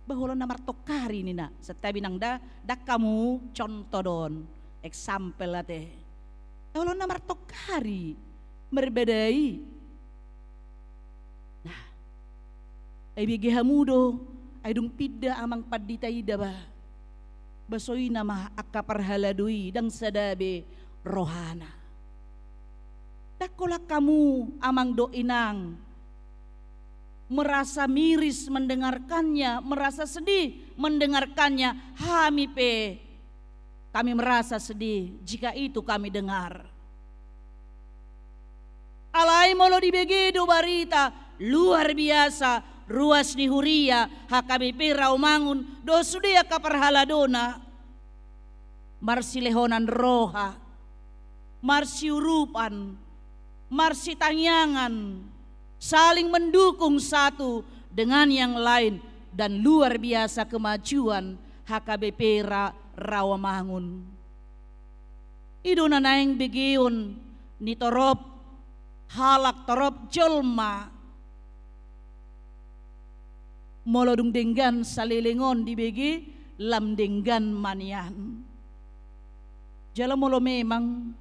Bah, olo na martongkari ninna, santabi nang da, ndang hamu contoh do on, example ate. Olo na martongkari, marbadai. Nah, ai bege hamu do, ai dung pinda amang pandita i da bah. Bah, songon i nama angka parhalado i, ndang sada be rohana. Ndang holan hamu amang dohot inang merasa miris mendengarkannya, merasa sedih mendengarkannya, hami pe kami merasa sedih jika itu kami dengar. Alai molo dibege do barita luar biasa, ruas ni huria H K B P Rawamangun dohot sude angka parhaladona, marsilehonan roha, marsiurupan, marsitangiangan, saling mendukung satu dengan yang lain, dan luar biasa kemajuan H K B P Ra-, Rawamangun. I do na naeng begeon ni torop halak, torop jolma. Molo dung denggan saleleng on dibege, lam denggan ma nian. Jala molo memang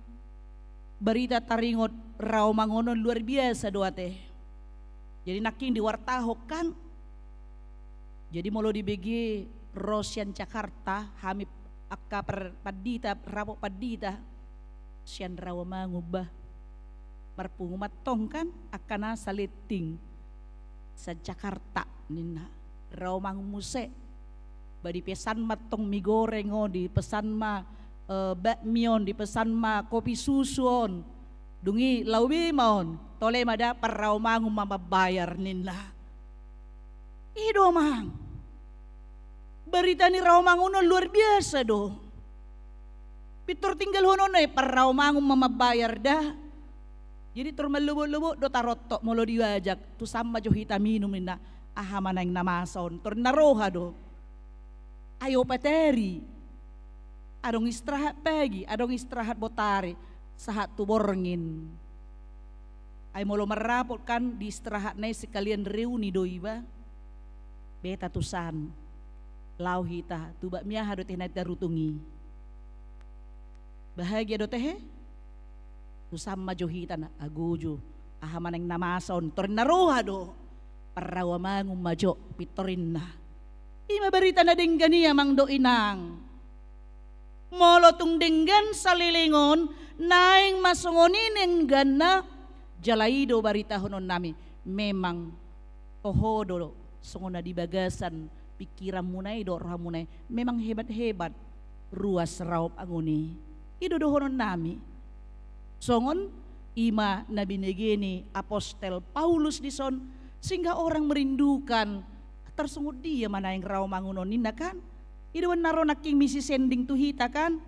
barita taringot Rawamangun on luar biasa do ate. Jadi nangkin diwartahon kan. Jadi molo dibege ro sian Jakarta, hami angka par-, pandita, rapot pandita sian Rawamangun bah. Marpungu ma tong kan angka na saletting sian Jakarta ninna, Rawamangun muse. Bah, dipesan ma tong mie goreng on, dipesan ma, eh, bakmi on, dipesan ma kopi susu on. Dung i laho be ma on, tole ma da, par Rawamangun ma mambayar ninna. I do amang. Barita ni Rawamangun on luar biasa do. Pintor tinggalhononna i, par Rawamangun ma mambayar da. Jadi tor mallobot-lobot do tarontok molo diajak, tusan ma jo hita minum ninna. Aha ma naeng na masa on, tor na roha do. Ai opat ari. Adong istirahat pagi, adong istirahat botari, sahat tu borngin. Ai molo marrapot kan di istirahatna i sekalian reuni do iba. Beta tusan. Laho hita, tu bakmi aha do tehe na tarutung i. Bahagia do tehe? Tusan ma jo hita na, ago jo. Aha ma naeng na masa on, tor na roha do. Par Rawamangun ma jo, pintor ninna. I ma barita na denggan i amang dohot inang. Molo tung denggan saleleng on, naeng ma songon i dengganna, jala i do baritahononnami. Memang toho do songon na di bagasan pikiranmuna i dohot rohamuna i. Memang hebat-hebat ruas Rawamangun i. I do dohononnami. Songon i ma na binege ni apostel Paulus dison, sehingga orang merindukan, tarsongon dia ma naeng Rawamangun on ninna kan? I do na ro nangkin misi sending tu hita kan?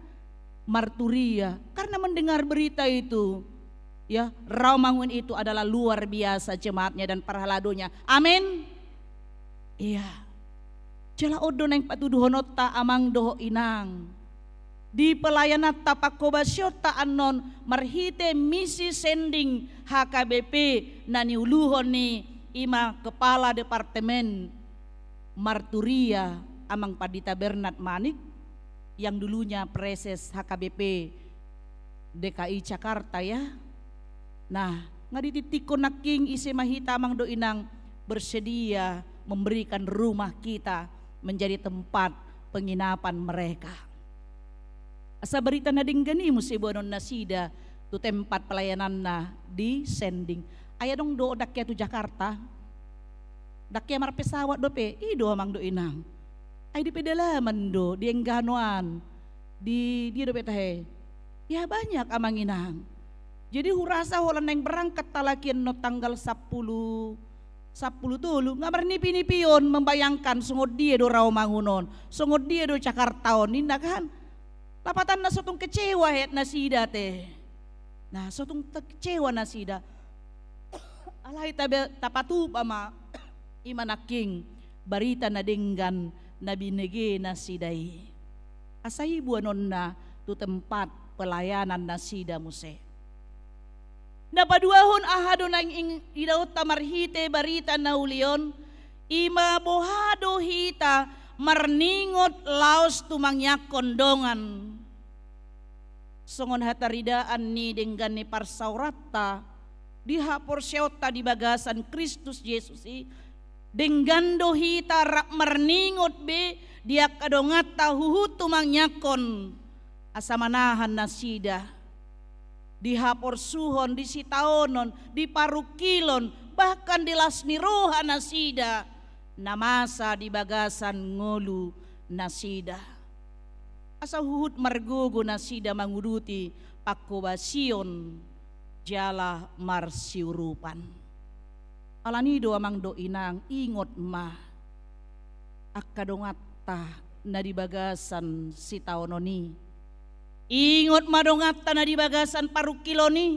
Marturia, karena mendengar berita itu, ya, Rawamangun itu adalah luar biasa jemaatnya dan parhaladonya. Amin. Iya. Jala on do naeng patuduhononta amang dohot inang. Di pelayananta pangkobasionta annon marhite misi sending H K B P na niuluhon ni i ma kepala departemen marturia amang Pandita Bernard Manik yang dulunya preses H K B P D K I Jakarta ya. Nah, nga ditingtingkon nangkin ise ma hita amang dohot inang bersedia memberikan rumah kita menjadi tempat penginapan mereka. Asa barita na denggan i muse boanon nasida tu tempat pelayananna di sending. Ai adong do ndang hea tu Jakarta. Ndang hea marpesawat dope, i do amang dohot inang. Ai di pedalaman do, di enggano an. Di dia dope tahe. Ya banyak amang inang. Jadi hurasa holan naeng berangkat halak i annon tanggal sampulu, sampulu tolu, nga marnipi-nipi on membayangkan songon dia do Rawamangun on, songon dia do Jakarta on ninna kan. Lapatanna sotung kecewa hea nasida te. Nah, sotung kecewa nasida. Alai tabe-, tapatupa ma i ma nangkin barita na denggan na binege nasida i. Asa i boanonna tu tempat pelayanan nasida muse. Na paduahon aha do naeng ing-, idaonta marhite barita na uli on, i ma boha do hita hita marningot laos tumangiangkon dongan. Songon hataridaan ni denggan ni parsaoranta di haporseaonta di bagasan Kristus Jesus i, denggan do hita rap marningot be di angka donganta huhut tumangiangkon, asa manahan nasida di haporsuhon, di sitaonon, di parungkilon, bahkan di las ni roha nasida na masa di bagasan ngolu nasida. Asa huhut margogo nasida manguduti pangkobasion jala marsiurupan. Alani do amang dohot inang, ingot ma angka donganta na di bagasan sitaonon i. Ingot ma donganta na di bagasan parungkilon i.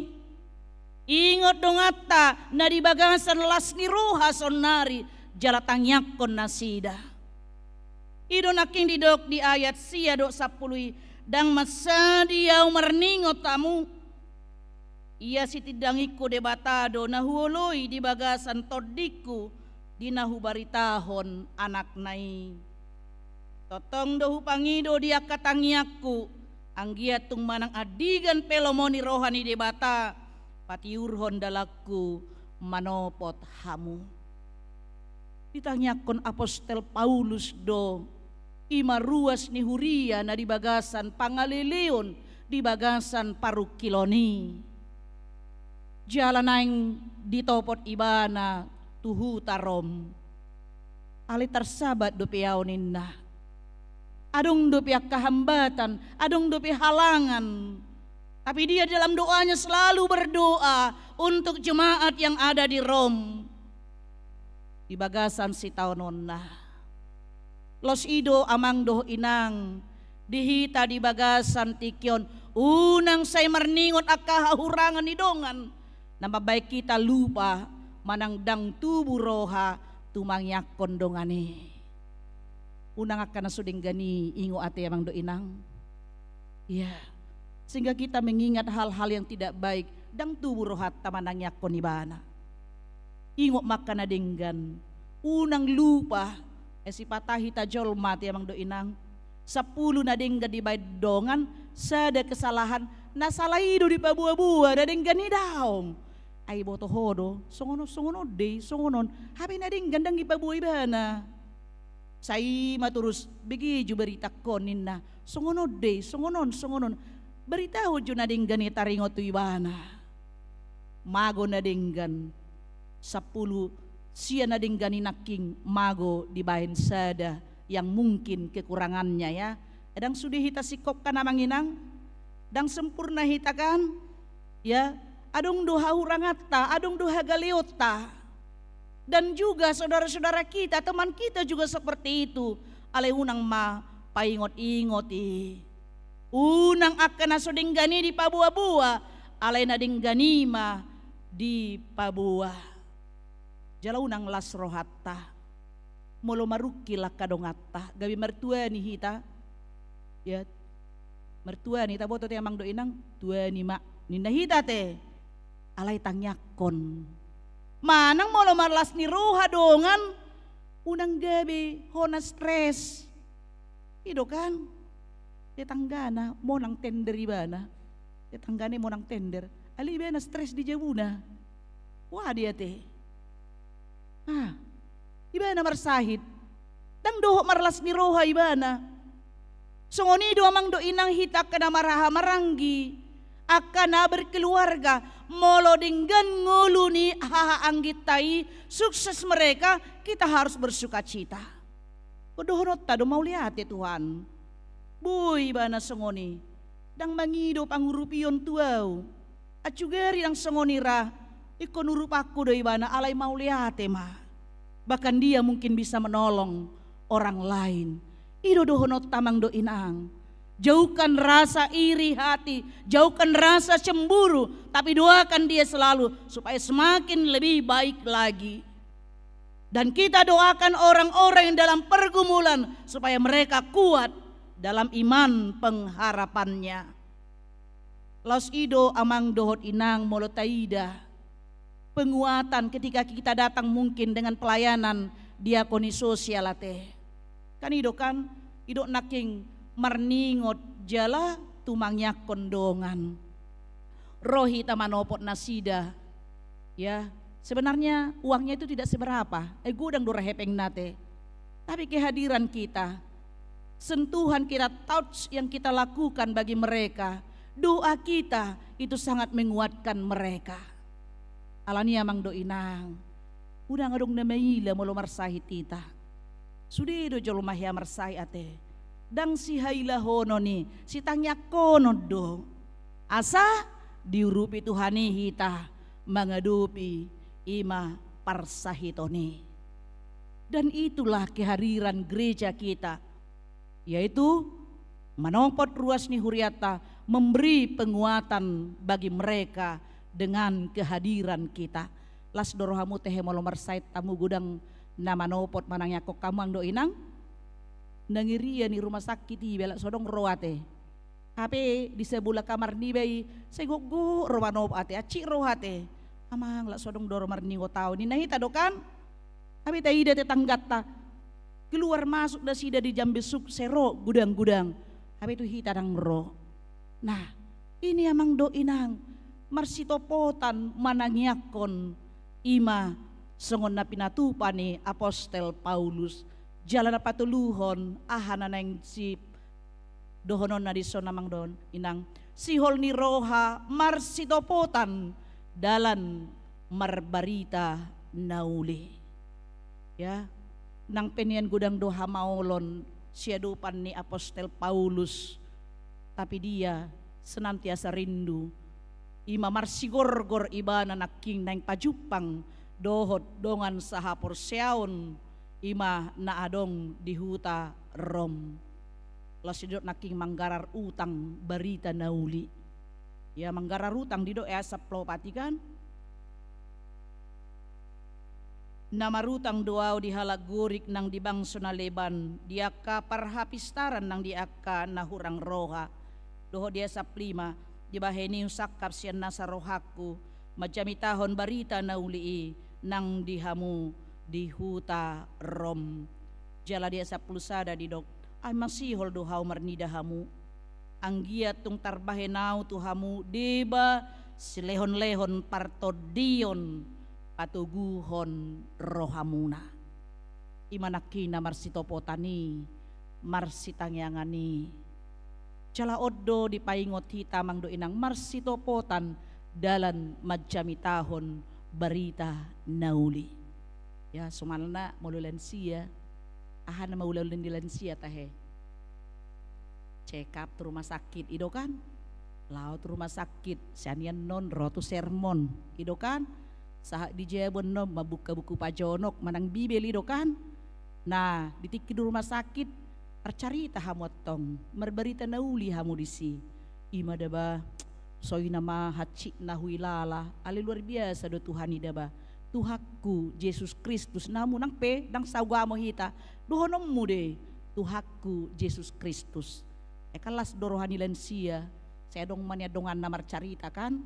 Ingot donganta na di bagasan las ni roha saonnari, jala tangiangkon nasida. I do nangkin didok di ayat sia dohot sampulu i, ndang mansadi ahu marningot hamu. Ia sitindangingku Debata do na huoloi di bagasan tondingku di na hubaritahon Anakna i. Tongtong do hupangido di angka tangiangku, anggiat tung manang andigan pe lomo ni roha ni Debata patiurhon dalanku manopot hamu. Ditangiangkon apostel Paulus do i ma ruas ni huria na di bagasan pangaleleon, di bagasan parungkilon i. Jala naeng ditopot ibana tu huta Rom. Alai tarsabat dope ahu ninna. Adong dope angka hambatan, adong dope halangan. Tapi dia dalam doanya selalu berdoa untuk jemaat yang ada di Rom. Di bagasan sitaononna. Laos i do amang dohot inang, di hita di bagasan tingki on, unang sai marningot angka hahurangan ni dongan na mambahen hita lupa manang ndang tubu roha tumangiangkon dongan i. Unang angka na so denggan i ingot ate amang dohot inang. Ya, sehingga kita mengingat hal-hal yang tidak baik, ndang tubu rohanta manangiangkon ibana. Ingot ma angka na denggan, unang lupa, eh, sipata hita jolma ate amang dohot inang. Sampulu na denggan dibahen dongan, sada kesalahan, na sala i do dipaboa-boa, na denggan i daong. Ai boto ho do, songon on, songon on do i, songon on. Hape na denggan ndang dipaboa ibana. Sai ma torus begeju beritangkon ninna, songon on do i, songon on, songon on. Beritahon jo na denggan i taringot tu ibana. Mago na denggan, sampulu sia na denggan i nangkin mago dibahen sada yang mungkin kekurangannya, ya. Ndang sude hita singkopkan amang inang, ndang sempurna hita kan, ya. Adong do hahuranganta, adong do hagaleonta. Dan juga saudara-saudara kita, teman kita juga seperti itu. Alai unang ma paingot-ingot i. Unang angka na so denggan i dipaboa-boa, alai na denggan i ma dipaboa. Jala unang las rohanta. Molo marungkil angka donganta, gabe martuani hita. Ya. Martuani, taboto ate amang dohot inang, tuani ma. Ninna hita ate. Alai tangiangkon. Manang molo marlas ni roha dongan, unang gabe hona stres. I do kan? Tetanggana, monang tender ibana. Tetanggana monang tender. Alai ibana stres di jabuna. Wah, dia te. Ah, ibana marsahit. Ndang dohot marlas ni roha ibana. Songon i do amang dohot inang hita angka na marhaha maranggi, angka na berkeluarga, molo denggan ngolu ni haha angginta i, sukses mereka, kita harus bersukacita. Dohononta do mauliate Tuhan. Boi ibana songon i. Ndang mangido pangurupion tu ahu. Acu gari ndang songon i ra, ingkon urupanku do ibana alai mauliate ma. Bahkan dia mungkin bisa menolong orang lain. I do dohononta amang dohot inang. Jauhkan rasa iri hati, jauhkan rasa cemburu, tapi doakan dia selalu supaya semakin lebih baik lagi. Dan kita doakan orang-orang yang dalam pergumulan supaya mereka kuat dalam iman pengharapannya. Laos i do amang dohot inang molo taida penguatan ketika kita datang mungkin dengan pelayanan diakoni sosial ate. Kan i do kan, i do nangkin marningot jala tumangiangkon dongan. Ro hita manopot nasida. Ya, sebenarnya uangnya itu tidak seberapa. Eh, godang do ra hepengna ate. Tapi kehadiran kita, sentuhan kita, touch yang kita lakukan bagi mereka, doa kita itu sangat menguatkan mereka. Alani i amang dohot inang, unang adong na maila molo marsahit hita. Sude do jolma hea marsahit ate. Ndang sihailahonon i, sitangiangkonon do. Asa diurupi Tuhan i hita mangadopi i ma parsahiton i. Dan itulah kehadiran gereja kita, yaitu manopot ruas ni hurianta, memberi penguatan bagi mereka dengan kehadiran kita. Las do rohamu tehe molo marsahit hamu, godang na manopot manangiangkon hamu amang dohot inang? Na ngerian i rumah sakit i, iba lak so adong ro ate. Hape di sabola kamar niba i, sai gokgok ro manopot ate, hansit ro ate. Amang, lak so adong do ro marningot au, ninna hita do kan? Hape taida tetangganta, keluar masuk nasida di jam besuk, sai ro godang-godang. Hape tu hita ndang ro. Nah, i amang dohot inang, marsitopotan manangiangkon, i ma songon na pinatupa ni apostel Paulus. Jala na patoluhon, aha na naeng si dohononna dison amang dohot inang? Sihol ni roha marsitopotan dalan marbarita na uli. Ya, nang pe nian godang do hamaolon siadopan ni apostel Paulus, tapi dia senantiasa rindu. I ma marsigorgor ibana nangkin naeng pajumpang dohot dongan sahaporseaon, i ma na adong di huta Rom. Laos didok nangkin manggarar utang barita na uli. Ya, manggarar utang didok ayat sampulu opat i kan? Na marutang do au di halak Gorik nang di bangso na leban, di angka parhapistaran nang di angka na hurang roha. Dohot di ayat sampulu lima, dibahen i husangkap sian nasa rohangku manjamitahon barita na uli i nang di hamu di huta Rom. Jala di ayat sampulu sada didok, ai masihol do hau marnida hamu, anggiat tung tarbahen au tu hamu deba silehonlehon partondion patoguhon rohamuna. I ma nangkin na marsitopotan i, marsitangiangan i. Jala on do dipaingot hita amang dohot inang, marsitopotan dalan manjamitahon barita na uli. Ya, somalna molo lansia, aha na maulaon ni lansia tahe? Check up tu rumah sakit, i do kan? Laho tu rumah sakit, sian i annon ro tu sermon, i do kan? Sahat di jabu annon mambuka buku pajonok manang Bibel, i do kan? Nah, di tingki di rumah sakit, marcarita hamu antong, marbarita na uli hamu disi. I ma daba, songon i nama hansit na huilala, alai luar biasa do Tuhan i daba. Tuhanku Jesus Kristus, namu nang pe ndang saugamo hita, dohononmu do i, Tuhanku Jesus Kristus. Ai kan las do roha ni lansia, sai adong ma nian donganna marcarita kan?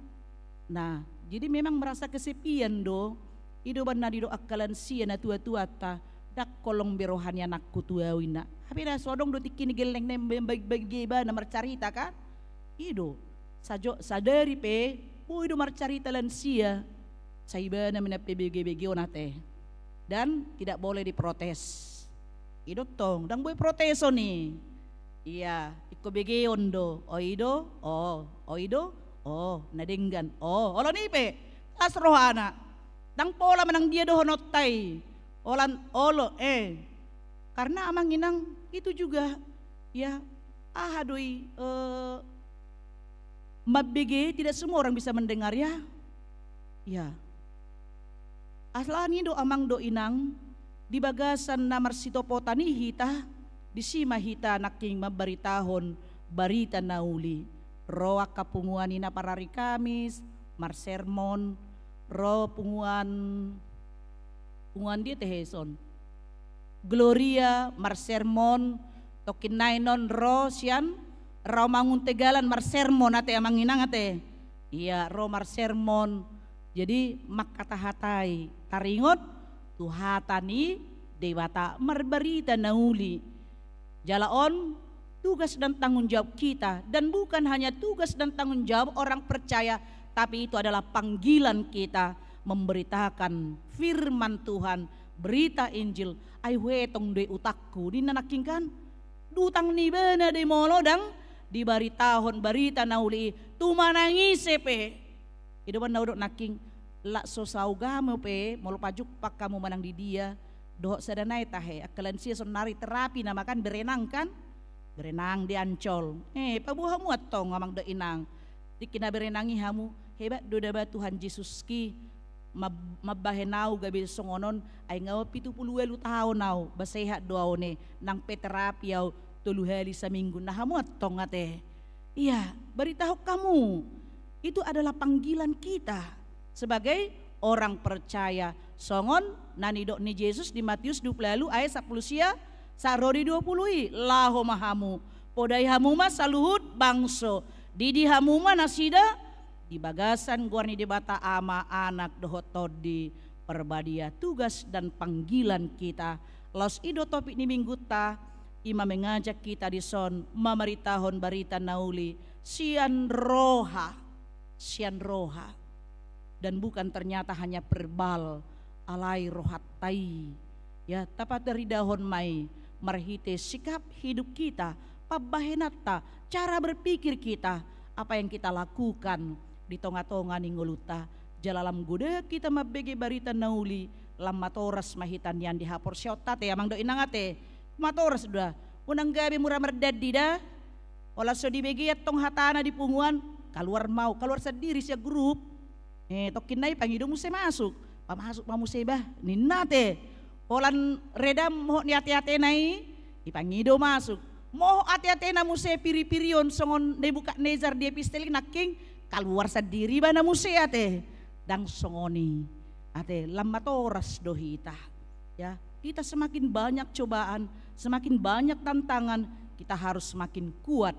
Nah, jadi memang merasa kesepian do. I do umbahen na didok angka lansia na tuatuanta, ndang holong be roha ni anakku tu ahu, ninna. Hape na so adong do tingki ni gellengna, bagi-bagi ibana marcarita kan? I do. Sajo-, sadari pe boi do marcarita lansia, sai ibana ma na pe begebegeon ate. Dan tidak boleh diprotes. I do tong, ndang boi proteson i. Ia, ingkon begeon do, o i do, o, o i do, o, na denggan, o, olo ni pe, las rohana. Ndang pola manang dia dohononta i, holan olo, eh. Karena amang inang itu juga, ya, aha do i, eh, mambege, tidak semua orang bisa mendengar, ya. Ya. Alani i do amang dohot inang, di bagasan na marsitopotan i hita, disi ma hita nangkin mambaritahon barita na uli. Ro angka punguan i na parari Kamis, marsermon, ro punguan, punguan dia tehe son. Gloria marsermon, tongkin nai non ro sian Rawamangun Tegalan marsermon ate amang inang ate. Ia, ro marsermon. Jadi mangkatahatai, taringot tu hata ni Debata, marbarita na uli. Jala on tugas dan tanggung jawab kita, dan bukan hanya tugas dan tanggung jawab orang percaya, tapi itu adalah panggilan kita memberitakan firman Tuhan, berita Injil. Ai huetong do i utangku, ninna nangkin kan. Utang ni ibana do i molo ndang dibaritahon barita na uli i tu manang ise pe. I do umbahen na hudok nangkin, lak so saugamo pe, molo pajumpang hamu manang di dia, dohot sada nai tahe, angka lansia saonari terapi nama kan, berenang kan? Berenang di Ancol. Eh, paboa hamu antong amang dohot inang. Tingki na berenang i hamu, hebat do daba Tuhan Jesuski, mab-, mambahen au gabe songon on, ai nga on pitu pulu ualu taon au, ba sehat do au on e, nang pe terapi au tolu hali saminggu, na hamu antong ate. Ia, baritahon hamu. Itu adalah panggilan kita sebagai orang percaya. Songon na nidok ni Jesus di Matius dua pulu ualu ayat sampulu sia sahat ro di dua pulu i, laho ma hamu, podai hamu ma saluhut bangso, didi hamu ma nasida di bagasan goar ni Debata Ama, Anak dohot Tondi Parbadia. Tugas dan panggilan kita. Laos i do topik ni minggunta, i ma mengajak kita dison mamaritahon barita na uli sian roha, sian roha. Dan bukan ternyata hanya verbal, alai rohanta i. Ya, tapataridahon ma i marhite sikap hidup kita, pambahenanta, cara berpikir kita, apa yang kita lakukan di tonga-tonga ni ngolunta. Jala lam godang hita mambege barita na uli, lam matoras ma hita nian di haporseaonta ate, amang dohot inang ate. Matoras do da. Unang gabe mura mardandi da. Olo so dibege antong hatana di punguan, kaluar ma au, kaluar sandiri sian grup. Eh, tongkin nai pangido muse masuk. Pamasuk ma muse bah, ninna ate. Holan reda mohot ni ate-atena i, dipangido masuk. Mohot ate-atena muse piri-piri on songon Nebukadnezar di epistel i nangkin, kaluar sandiri ibana muse ate. Ndang songon i. Ate, lam matoras do hita. Ya, kita semakin banyak cobaan, semakin banyak tantangan, kita harus semakin kuat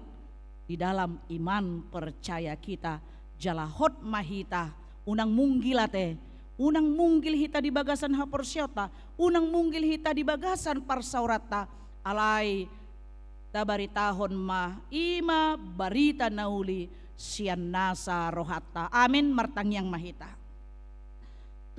di dalam iman percaya kita. Jala hot ma hita, unang munggil ate, unang munggil hita di bagasan haporseaonta, unang munggil hita di bagasan parsaoranta, alai tabaritahon ma i ma barita na uli sian nasa rohanta. Amin, martangiang ma hita.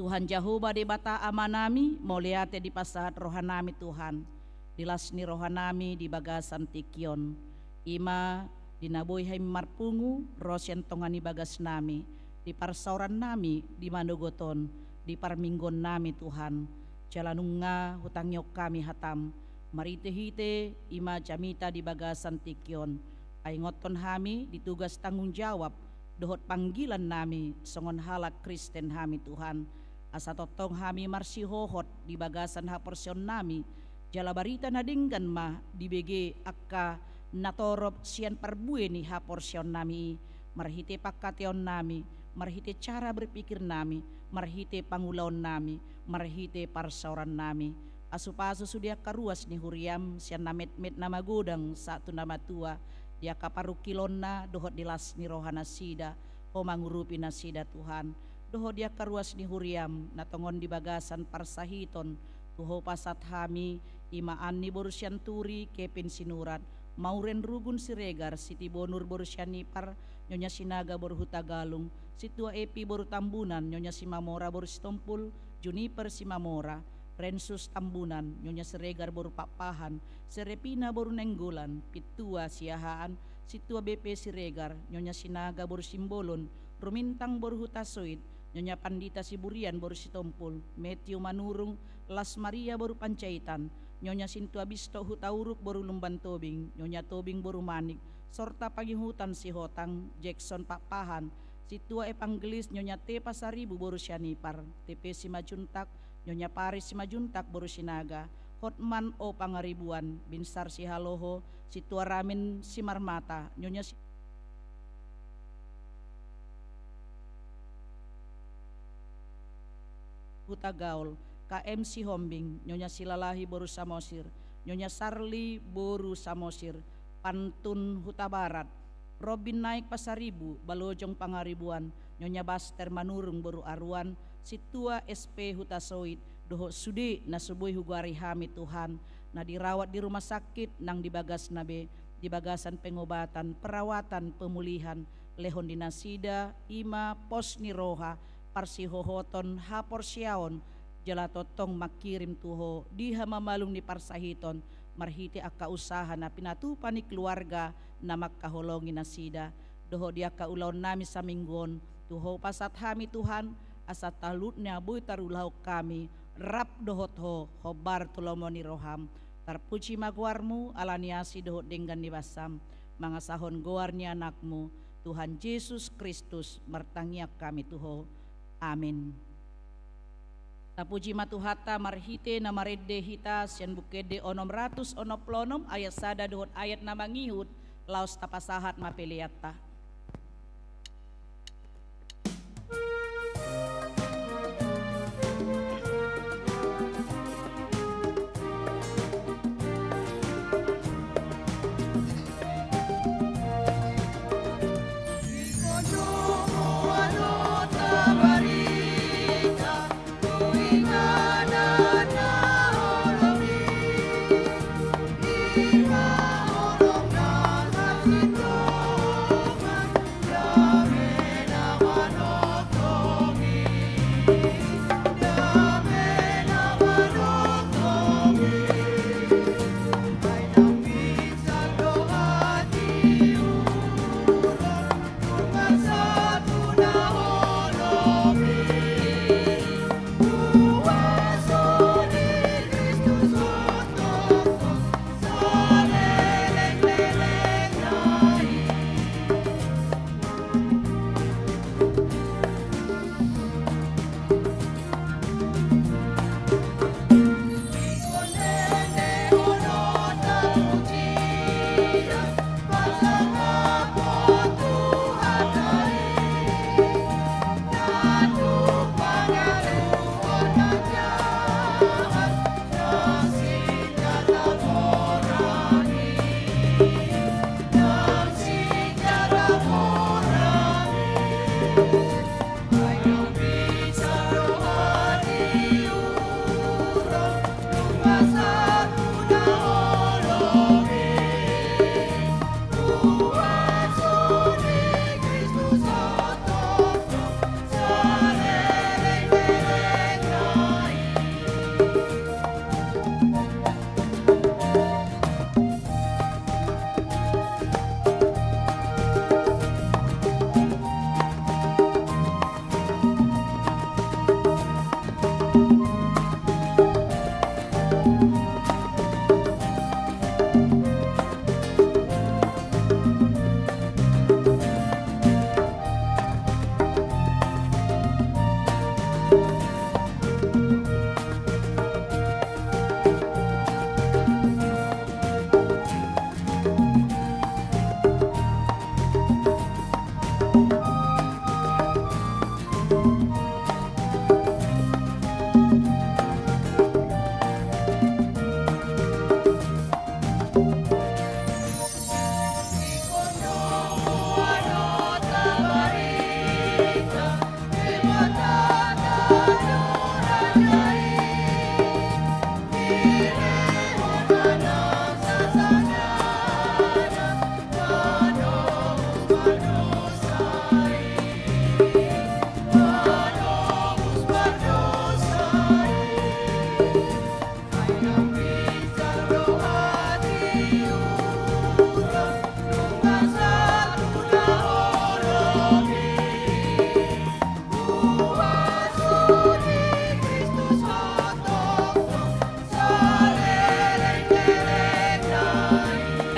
Tuhan Jahowa Debata Amanami, mauliate dipasahat rohanami Tuhan, di las ni rohanami di bagasan tingki on. I ma di na boi hami marpungu ro sian tonga ni bagasnami, di parsaorannami di manogot on, di parmingguonnami Tuhan. Jala nunga hutangihon hami hatam, marhite-hite i ma jamita di bagasan tingki on. Paingothon hami di tugas tanggung jawab dohot panggilannami songon halak Kristen hami Tuhan. Asa tongtong hami marsihohot di bagasan haporseaonnami, jala barita na denggan ma dibege angka natorop sian parbue ni haporseaonnami i, marhite pangkataonnami, marhite cara berpikirnami, marhite pangulaonnami, marhite parsaorannami. Pasu-pasu sude angka ruas ni huriam sian na metmet na magodang sahat tu na matua, di angka parungkilonna dohot di las ni rohanasida, ho mangurupi nasida Tuhan. Dohot di angka ruas ni huriam na tongon di bagasan parsahiton, tu ho pasahat hami, i ma Anni boru Sianturi, Kepin Sinurat, Mauren Rugun Siregar, Siti Bonur boru Sianipar, Nyonya Sinaga boru Hutagalung, Sintua Epi boru Tambunan, Nyonya Simamora boru Sitompul, Juniper Simamora, Rensus Tambunan, Nyonya Siregar boru Pakpahan, Serepina boru Nainggolan, Pintua Siahaan, Sintua B P Siregar, Nyonya Sinaga boru Simbolon, Rumintang boru Hutasoit, Nyonya Pandita Siburian boru Sitompul, Matthew Manurung, Las Maria boru Panjaitan, Nyonya Sintua Bisto Hutauruk boru Lumban Tobing, Nyonya Tobing boru Manik, Sorta Pangihutan Sihotang, Jackson Pakpahan, Sintua Evangelis Nyonya T Pasaribu boru Sianipar, T P Simajuntak, Nyonya Paris Simajuntak boru Sinaga, Hotman O Pangaribuan, Binsar Sihaloho, Sintua Ramin Simarmata, Nyonya Si-, Hutagaol, K M Sihombing, Nyonya Silalahi boru Samosir, Nyonya Sarli boru Samosir, Pantun Hutabarat, Robin Naik Pasaribu, Balojong Pangaribuan, Nyonya Baster Manurung boru Aruan, Sintua S P Hutasoit, dohot sude na so boi hugoari hami Tuhan, na dirawat di rumah sakit, nang di bagasna be, di bagasan pengobatan, perawatan, pemulihan, lehon di nasida, i ma pos ni roha, parsihohoton, haporseaon, jala tongtong mangkirim tu Ho di hamamalum ni parsahiton, marhite angka usaha na pinatupa ni keluarga na mangkaholongi nasida, dohot di angka ulaon nami saminggu on, tu Ho pasahat hami Tuhan, asa saluhutna boi tarulahon hami, rap dohot Ho, hombar tu lomo ni roham. Tarpuji ma goarmu, ala ni asi dohot denggan ni basam, mangasahon goar ni Anakmu, Tuhan Jesus Kristus, martangiang hami tu Ho. Amin. Tapuji ma Tuhanta marhite na marende hita sian Buku Ende onom ratus onom pulu onom ayat sada dohot ayat na mangihut, laos tapasahat ma peleanta.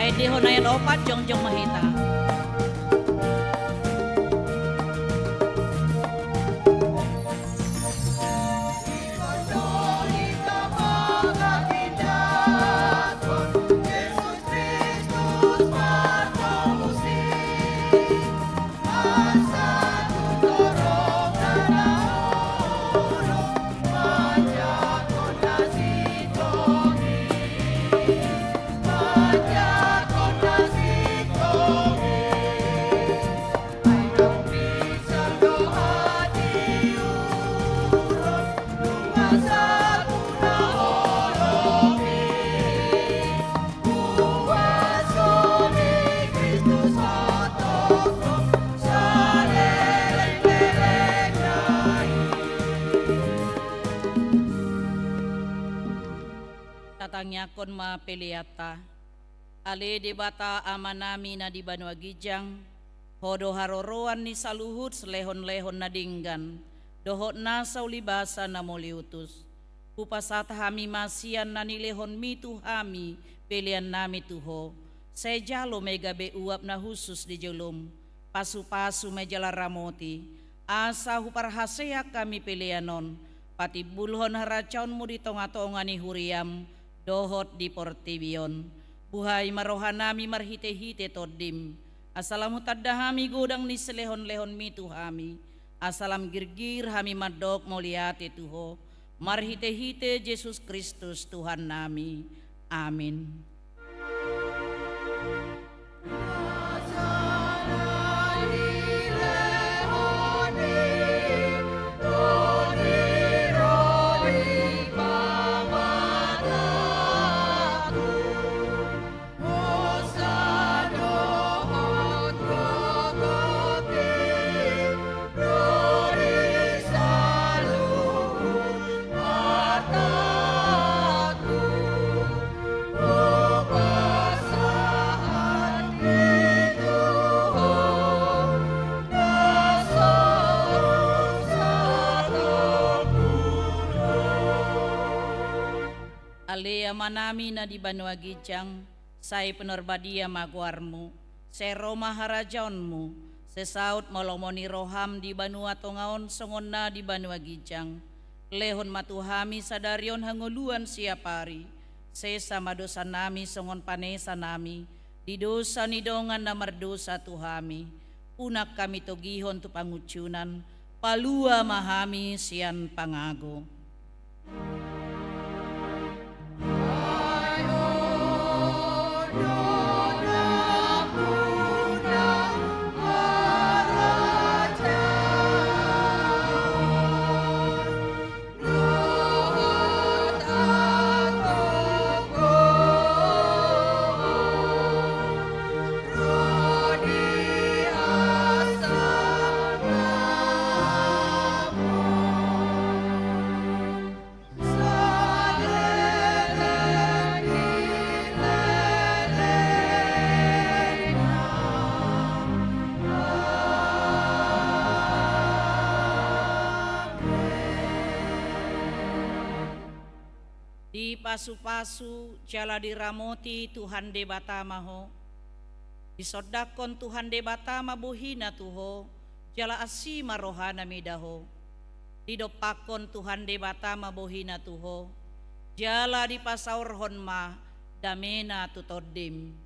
Taendehon ayat opat, jongjong ma hita. Tangiangkon ma peleanta. Ale Debata Amanami na di banua ginjang, Ho do haroroan ni saluhut lehonlehon na denggan dohot nasa ulibasa na mauliutus. Hupasahat hami ma sian na nilehonMi tu hami peleannami tu Ho. Sai jalo ma i gabe uap na hushus di joloM. Pasupasu ma i jala ramoti, asa huparhaseang hami pelean on patimbulhon harajaonMu di tongatonga ni huriaM dohot di portibi on. Buhai ma rohanami marhitehite TondiM, asa lam hutanda hami godang ni silehonlehonMi tu hami, asa lam girgir hami mandok mauliate tu Ho, marhitehite Jesus Kristus Tuhannami. Amin. Ale Amanami na di banua ginjang, sai pinarbadia ma goarMu, sai ro ma harajaonMu, sai saut ma lomo ni rohaM di banua tonga on songon na di banua ginjang. Lehon ma tu hami sadari on hangoluan siapari, sesa ma dosanami songon panesanami di dosa ni dongan na mardosa tu hami. Unang hami togihon tu pangunjunan, palua ma hami sian pangago. Dipasupasu jala diramoti Tuhan Debata ma ho. Disondangkon Tuhan Debata ma bohiNa tu ho, jala asi ma rohaNa mida ho. Didompakkon Tuhan Debata ma bohiNa tu ho, jala dipasaorhon ma dameNa tu tondim.